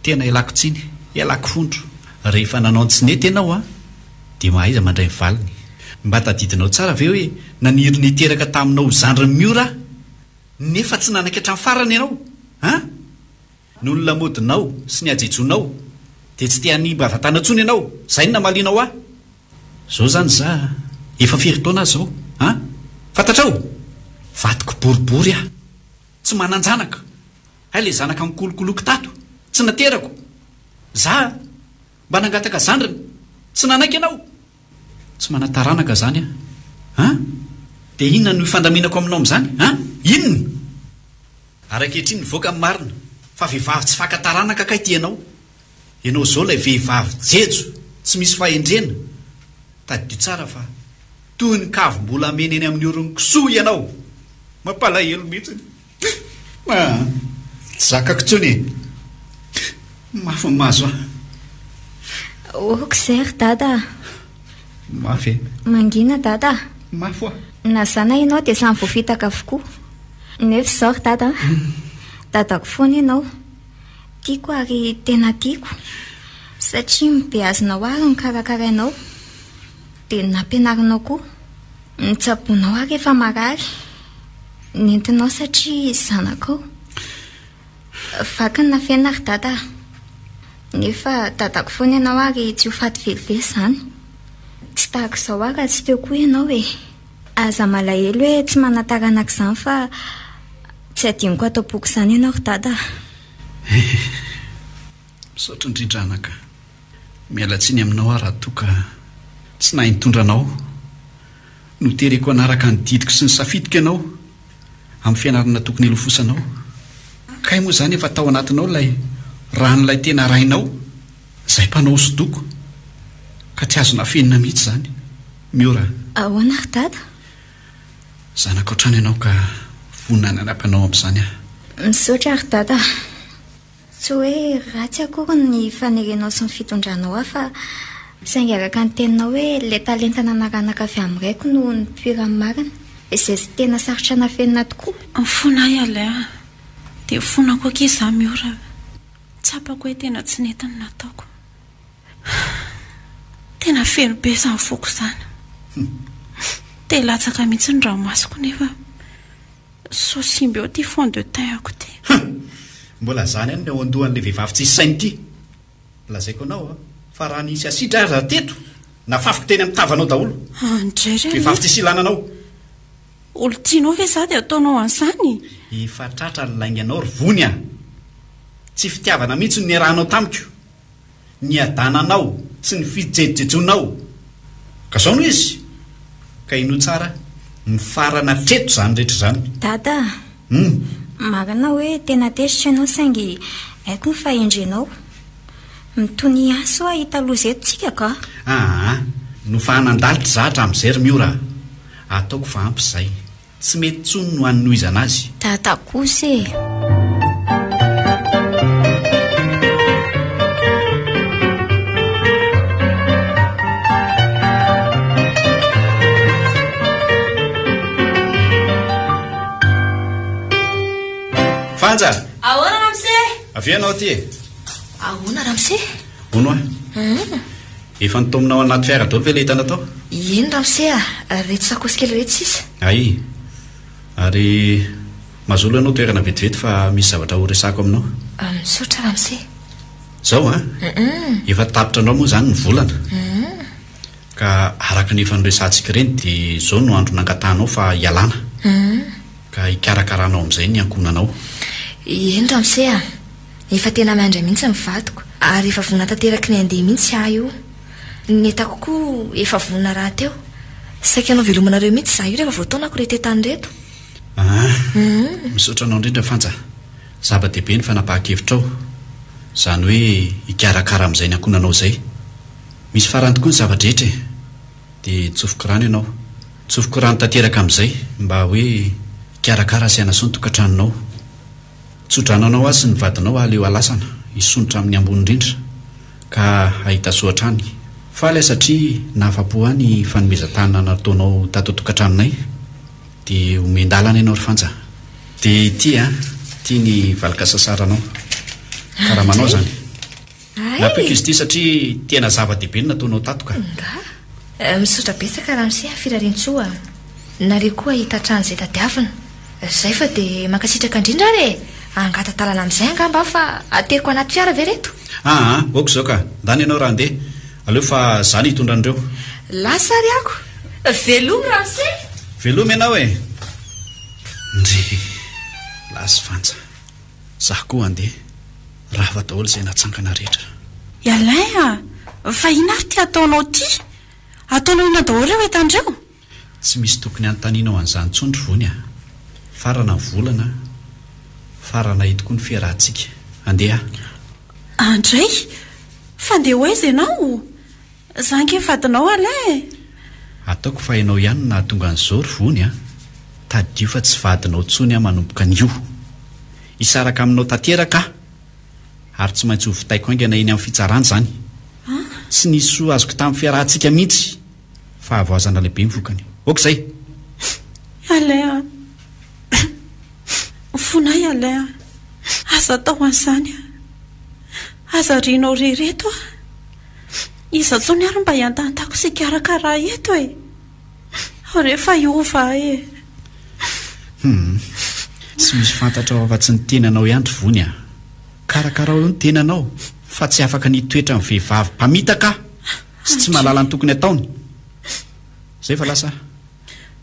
Tena ialako tsiny, ialako fondro. Rehefa nanao ny tsy nety ianao a, dia mahaiza mandray ny valiny. Mba tadidinao tsara ve hoe naniry ny hiteraka taminao ho zandrin'i Miora aho, nefa tsy nanaiky hatramin'ny farany ianao? An? Noho ny lamaodinao sy ny hajejoanao dia tsy te hanimba vatana intsony ianao, izay no namalianao ahy. Izao izany za efa firy taona aho izao an? Fantatrao? Vadiko boribory aho. Tsy manan-janaka. Hay ilay zanaka nikolokoloiko tato, tsy naterako. Za mba nangataka zandriny, tsy nanaiky ianao. Tsy manan-taranaka izany aho. An? Dia inona no hifandaminako aminao amin'izany? An? Inona? Ary ankehitriny nivoaka ny marina fa vehivavy tsy faka taranaka kay ty ianao. Ianao izao ilay vehivavy jejo tsy misy fahendrena. Tadidio tsara fa toy ny kavim-bolamena eny amin'ny oron'ny kisoa ianao. Mampalahelo mihitsy. Ah, tsy zakako intsony e. Mafy ny mahazo ahy. Ok izay ry dada a. Mafy e. Mangina dada a. Mafy hoa. Na za na ianao dia samy voafitaka avokoa. Nefa izao ry dada a. Dadako foana ianao. Tiako ary tena tiako. Satria nobeazinao ary nokarakarainao. Dia nampianarinao koa. Notsaboinao aho rehefa marary. Nentinao satria zanakao. Vaky ny nafenina ry dada a. Nefa dadako foana ianao ary tsy ho faty velively izany. Tsy tahaka izao aho raha tsy teo koa ianao e. Aza malahelo hoe tsy manan-taranaka izany fa tsy adinoko ato am-poko izany ianao ry dada a. Misaotra indrindra anaka. Miala tsiny aminao aho raha toa ka tsy nahay nitondra anao. Notereko hanaraka ny didiko sy ny safidiko ianao amin'ny fianarana tokony hilofosanao. Kay moa izany efa tao anatinao ilay ran'ilay tena rainao, izay mpanao hosodoko, ka tsy azo nafenina mihitsy izany. Miora. Ahoana ry Dada? Zanako hatrany ianao ka vonona ny hanampy anao amin'izany aho. Misaotra ry Dada a! Tsy hoe ratsy akory ny fanerenao sy ny fitondranao ahy fa saingy araka ny teninao hoe ilay talenta nanaranaka avy amin'ny raiko no nipoiran'ny marina, izay tsy tena sarotra nafenina tokoa. Mifona ahy Alain a! Dia mifona koa akia izaho Miora a! Tsapako hoe tena tsy nety ny nataoko. Tena feno be izany foko izany. Te hilatsaka mihitsy ny ranomasoko nefa sao simba eo ity fond de teint-ako ity. Hum! Mbola izany ihany ny ao an-dohan'ilay vehivavy tsisy saina ity. Lazaiko anao a, fa raha nisy asidra aza teto, nafafiko teny amin'ny tavanao daholo. Andray re Vehivavy tsisy ilana anao. Olon-tianao ve izaho dia ataonao an'izany? Efa tratra ny lainganao ry Vony a! Tsy fitiavana mihitsy no niarahanao tamiko. ny hadananao sy ny fijejojejonao. Ka zao no izy, ka henoy tsara, mifarana hatreto izany rehetra izany. Dada a! Hum. Marina hoe tena tezitra ianao saingy haiko ny fahendrenao. Mitonia ihany sao hahita loza eto tsika ka! Aa, nofahanan-dalitra izaho hatramin'izay ry Miora a! Ataoko fa ampy izay. Tsy mety intsony no hanohizana azy. Dada kosa e! Fanja! Ahoana ramose? Avia ianao aty e! Ahoana ramose? Hono hoa. Hum. Efa nitaomina ao anaty fiara daholo ve ilay entana tao? Eny ramose a! Ireto sakaosy kely ireto sisa. Hay! Ary mazolo ianao toerana vetivety fa misy zavatra ho resahako aminao. Misaotra ramose. Izao an! Efa tapitra anao moa izany ny volana. Ka araka ny efa noresahantsika ireny dia izao no andro nangatahanao fa hialana. Ka hikarakaranao amin'izay ny ankohonanao. Eny ramose a! Efa tena miandry mihitsy ny vadiko ary efa vonona tanteraky ny handeha mihitsy aho io. Ny entako koa efa vonona rahateo. Saika hanao veloma anareo mihitsy izaho io rehefa voataonako ireto entana ireto. Aa! Misaotra anao indrindra Fanja. Zava-dehibe ny fanapahan-kevitrao. Izany hoe hikarakara amin'izay ny ankohonanao izay. Misy farany tokoa ny zava-drehetra e! Dia tsofiko rano ianao. Tsofiko rano tanteraka amin'izay mba hoe hikarakara sy hanasoa ny tokantranonao. Tso-drano anao aho sy ny vadinao aleo halasana hisondrotra amin'ny ambony indrindra ka hahita soa hatrany. Faly aho satria nahafa-po ahy ny fanomezan-tanana nataonao tato an-tokantranonay. Dia omen-dalana ianao ry Fanja. Dia ity an, ity ny valin-kasasaranao. Karamanao izany. Nampiako izy ity satria tena zava-dehibe ny nataonao tato ka. Nga? Misaotra betsaka ramose a, firariantsoa a. Nareo koa hahita hatrany izay tadiavina. Zay fa dia mankasitraka indrindra ary e! Hangata-dalana amin'izay angamba aho fa ateriko anaty fiara ve reto? Aa, ok izao ka. Ndana ianao raha handeha. Aleo fa za no hitondra an'ireo. Lasa ary ako. Velomy ramose! Velomy ianao e! Ndry. Lasa Fanja. Za koa handeha. Rava daholo izay natsangana rehetra. I Alain a! Fa inona ary ity ataonao ity? Ataonao inona daholo ireo entana ireo? Tsy misy tokony hanontanianao an'izany intsony ry Vony a! Farana ny volana a! Farana eto koa ny fiarahantsika. Andeha aho. Andray! Fa ndeha ho aiza ianao? Za ange vadinao Alain e! Ataoko fa ianao ihany no nahatonga an'izao ry Vony a! Tadidio fa tsy vadinao intsony aho manomboka anio. Hisaraka aminao tanteraka aho ary tsy maintsy ho vitaiko haingana eny amin'ny fitsarana izany. Tsy nisy soa azoko tamin'ny fiarahantsika mihitsy. Fahavoazana lehibe ny vokany. Ok izay! Alain a! Mifona ahy Alain a! Aza atao an'izany a! Aza arianao irery eto aho! Iza intsony ary mba hiantahantako sy hikarakara ahy eto e! Ao re fa hiova aho e! Hum! Tsy misy fantatrao afa-tsy ny tenanao ihany ry Vony a! Karakarao eo ny tenanao fa tsy afaka ny hitoetra amin'ny vehivavy mpamitaka aho sy tsy mahalala ny tokony hataony. Zay fa lasa aho.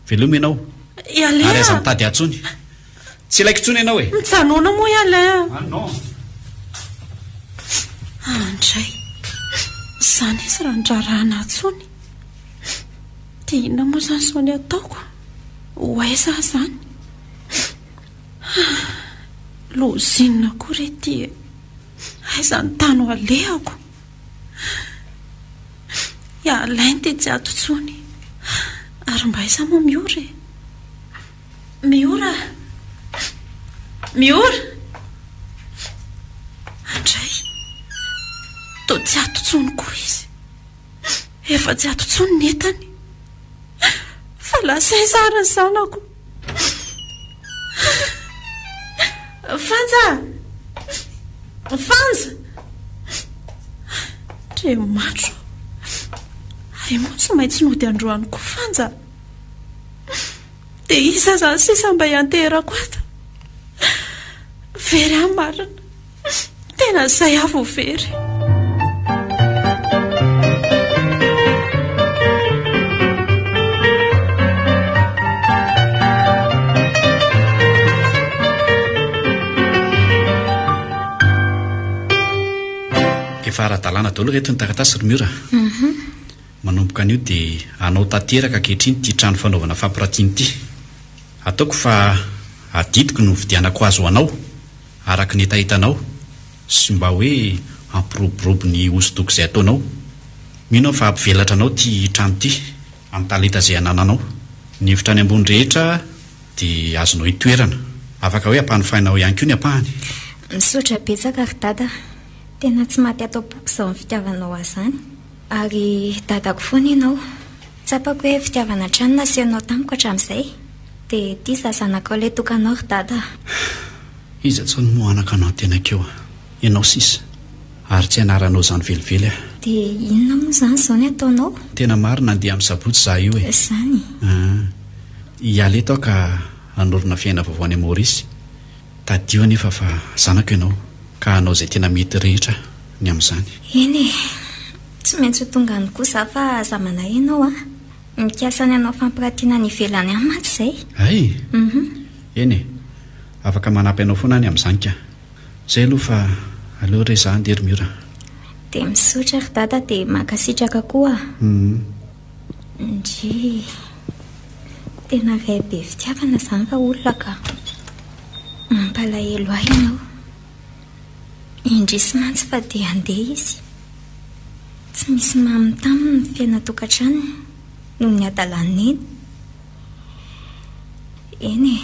Veloma ianao. I Alain Ary aza a! mitady ahy intsony. Tsy ilaiko intsony ianao e! Mijanòna moa i Alain a! Ah non! Andray! Izany izy raha niraharaha anà intsony. Dia inona moa izany izao ny ataoko? Ho aiza aho izany? Loza inona koa re ity e? Aiza ny tany ho alehako? I Alain dia tsy ato intsony. Ary mba aiza moa Miora e? Miora! Miora! Andray! Toa tsy ato intsony koa izy. Efa tsy ato intsony ny entany. Fa lasa aiza ary ny zanako? Fanja! Fanja! Andriamanitro ô! Hay moa tsy maintsy nody androany koa Fanja. Dia iza izany sisa mba hianteherako ato? Very aho marina. Tena izay aho vao very. Efa ara-dalàna daholo ireto ny taratasy ry Miora. Manomboka anio dia anao tanteraka ankehitriny ity trano fanaovana fampiratiana ity. Ataoko fa adidiko no nividianako azy ho anao, araka ny hetahetanao, sy mba hoe hampiroborobo ny hosodoko izay ataonao. Mino aho fa hampivelatra anao ity trano ity, amin'ny talenta izay anananao. Ny efitra any ambony rehetra dia azonao itoerana. Afaka hoe ampanofainao ihany koa ny ampahany. Misaotra betsaka ry Dada a! Tena tsy maty ato am-poko izao ny fitiavanao ahy izany. Ary dadako foana ianao. Tsapako hoe fitiavana hatrany no nasehonao tamiko hatramin'izay. Dia ity izaho zanakao ilay tokanao ry dada a. Iza intsony moa anaka no antenaiko eo a? Ianao sisa. Ary tsy anaranao izany velively aho. Dia inona moa izany izao ny ataonao? Tena marina andeha amin'ny sabotsy izaho io e. Izany? Aa. Hiala eto aho ka hanorina fiainana vaovao any Maorisy. Tadidio anefa fa zanako ianao ka hanao izay tena mety rehetra ny amin'izany. Eny e! Tsy maintsy ho tonga any koa izaho fa aza manahy ianao a! Mikasa ny hanao fampiratiana any ivelany any mantsy izay. Hay! Eny e! Afaka manampy anao foana aho ny amin'izany ka! Izay aloha fa aleo re izaho handeha ry Miora a! Dia misaotra ry Dada dia mankasitraka koa a! Ndry! Tena ray be fitiavana izany raolona ka! Mampalahelo ahy ianao. Indrisy mantsy fa dia handeha izy. Tsy misy mamy taminy ny fiainan-tokantranony noho ny hadalan'i Neny. Eny e,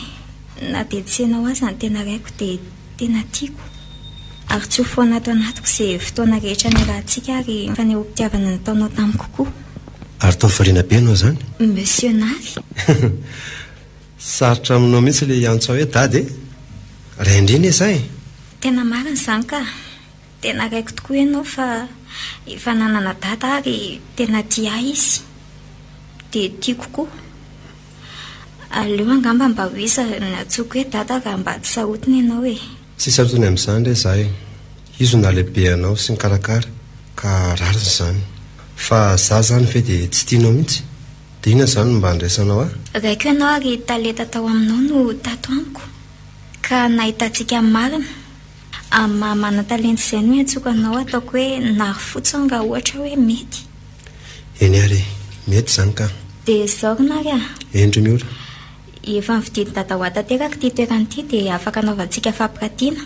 na dia tsy ianao aza no tena raiko dia tena tiako. Ary tsy ho foana ato anatiko izay fotoana rehetra niarahantsika ary fanehoam-pitiavana nataonao tamiko koa. Ary toa variana be ianao izany? Monsieur Navy. Sarotra aminao mihitsy ilay hiantso ahy hoe Dada e! Ray an-dreny e za e! Tena marina izany ka! Tena raiko tokoa ianao fa efa nanana dada ary tena tia ahy izy. Dia tiako koa. Aleo angamba mba ho iza no antsoiko hoe dada raha mba tsy sarotiny ianao e! Tsy sarotiny amin'izany re za e! Izy no nahalehibe anao sy nikarakara ka rariny izany. Fa za izany ve dia tsy tianao mihitsy? Dia inona izany no mba andraisanao ahy? Raiko ianao ary talenta tao aminao no tato amiko ka nahitantsika ny marina. Amin'ny maha manan-talenta izay no iantsoako anao ataoko hoe Nary fotsiny raha ohatra hoe mety. Eny ary e, mety izany ka. Dia izao ry Nary a. Eny ry Miora. Efa novidian'i Dada ho ahy tanteraka ity toerana ity dia afaka anaovantsika fampiratiana.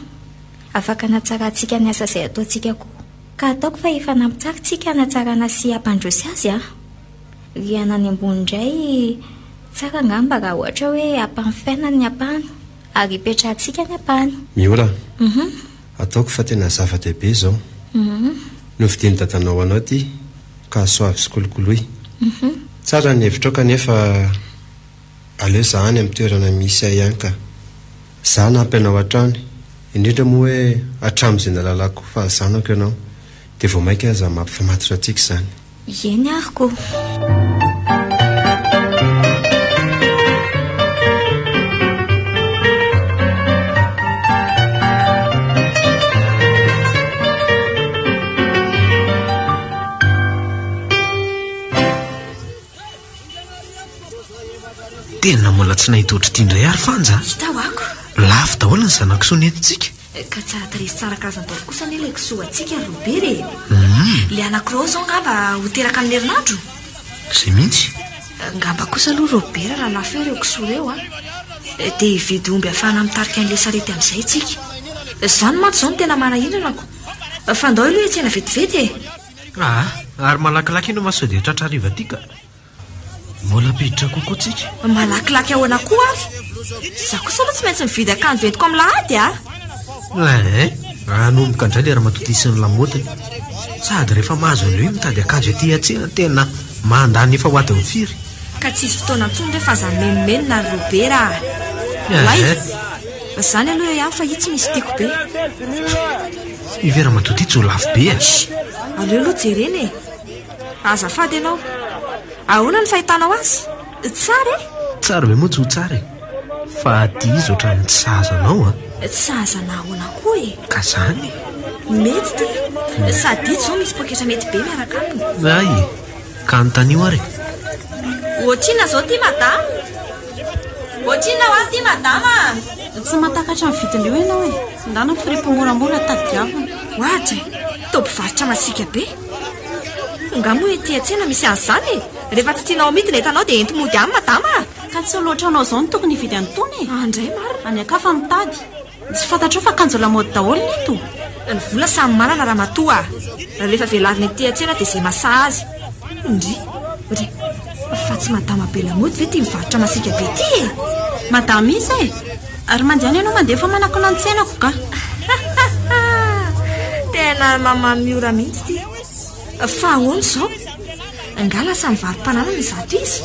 Afaka anatsarantsika ny asa izay ataontsika koa. Ka ataoko fa efa nampitsara tsika hanatsarana sy hampandroso azy a. Rihana any ambony indray, tsara angamba raha ohatra hoe ampanofaina ny ampahany ary ipetrahantsika ny ampahany. Miora, Ataoko fa tena zava-dehibe izao. Novidian'i dadanao ho anao ity ka soavy sy kolokoloy. Tsara ny hevitrao kanefa aleo za any amin'ny toerana misy ahy ihany ka. Za hanampy anao hatrany, indrindra moa hoe hatramin'izay nahalalako fa zanako ianao dia vao mainka aza mampifamatotra antsika izany. Eny ary ko. Tena mbola tsy nahita ohatr'ity indray ary Fanja a! Hita ho ako. Lafo daholo ny zana-kisoa nentintsika. Ka tsara tarehy sy tsara karazana daholo kosa anie ilay kisoa antsika ry Robert e! Ilay anankiroa izao angamba ho teraka amin'ny herinandro? Izay mihitsy. Angamba kosa aloha Robert raha lafo eo ireo kisoa ireo a! Dia hividy omby ahafahana mitarika an'ilay sarety amin'izay isika. Izany mantsy izao no tena manahirana ko. Fa ndao aloha hiantsena vetivety e! Aa, ary malakilaky ianao fa sao dia tratra hariva aty ka. Mbola hampiditra kokoa tsika. Malakilaky ahoana koa ary? Izaho kosa aloha tsy maintsy mividy akanjo entiko amin'ny lahady a! Eeh, hanomboka indray ilay ramatoa ty sy ny lamaodiny. Sady rehefa mahazo an'ilay hoe mitady akanjo ety an-tsena tena mandany efa ho adiny firy. Ka tsisy fotoana intsony re fa aza mimenomenona ry Robera a! Oay! Izany aloha eo ihany fa io tsy misy tiako be. Io ve ramatoa ty tsy ho lafo be a? Chut! Aleo aloha jerena e! Azafady ianao. Ahoana ny fahitanao azy? Tsara e? Tsara be moa tsy ho tsara e. Fa aty izy ohatran'ny tsy sahaza anao an. Tsy sahaza anah ahoana koa e? Ka zany e. Mety ity. Sady ito izao misy poketra mety be miaraka aminy. Hay e. Ka anontanio ary e. Ohatrinona izao ity madama? Ohatrinona ho ahy ity madama a? Tsy mahatakatra ny vidin'io ianao e. Ndana fripy moramora tadiavina. Ohatra e. Toa mpivarotra masiaka be. Nga moa ety an-tsena misy an'izany e? Rehefa tsy tianao amidy ny entanao dia ento mody any madama a! Ka tsy oloatra anao izao no tokony hividy an'itony e! Andray marina! Any an-kafa mitady. Tsy fantatrao fa akanjo lamaody daholo ny eto? Ny vola samy manana ramatoa a! Rehefa velarina ety an-tsena dia izay mahasaha azy. Ndry! Re! Fa tsy madama be lamaody ve ity mivarotra masiaka be ity e? Madama iza e? Ary mandehana ianao mandeha fa manakona ny tsenako ka! Tena mama miora mihitsy ity. Fa ahoana izao? Angaha lasa nivaro-pananana izato izy?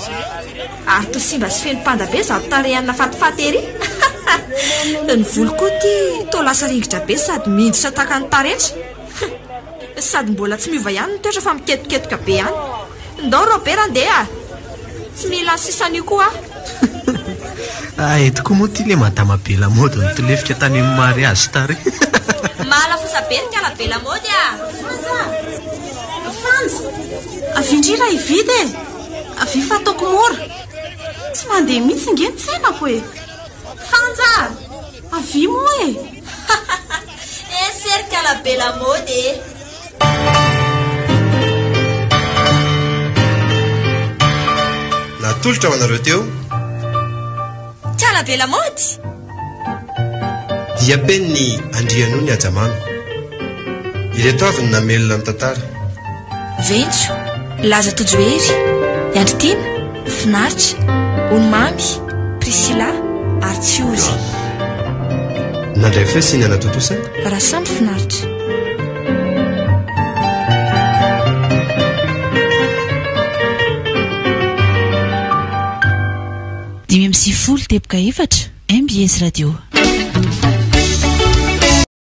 Ary toa simba sy feno panda be izato tarehiny nafatifaty ery. Ny volo koa ity toa lasa ringitra be sady mindritra tahaka ny taretra. Sady mbola tsy miova ihany ny toetra fa miketoketoka be ihany. Ndao Robert andeha a! Tsy mila ny sisan'io koa aho. Hay tokoa moa ity ilay madama be lamaody nitolefika tany amin'ny mariazy tary. Mahalafosa be ry kala be lamaody a! Fanja! Fanja! Avia indry raha hividy e! Avia fa ataoko mora. Tsy mandeha mihitsy nge ny tsenako e! Fanja! Avia moa e! Ese ry kala be lamaody e! Natolotra ho anareo teo. Kala be lamaody! Diam-penin'i Andrianony Hajamamy. Ireto avy ny namelona ny tantara. Ventso, Laza Tojohery, Andry Tiana, Finaritra, Onimamy, Priscilla ary Tsiory. Nandray feo sy nanatontosa. Rasamy Finaritra. 95 teboka efatra, mbs Radio.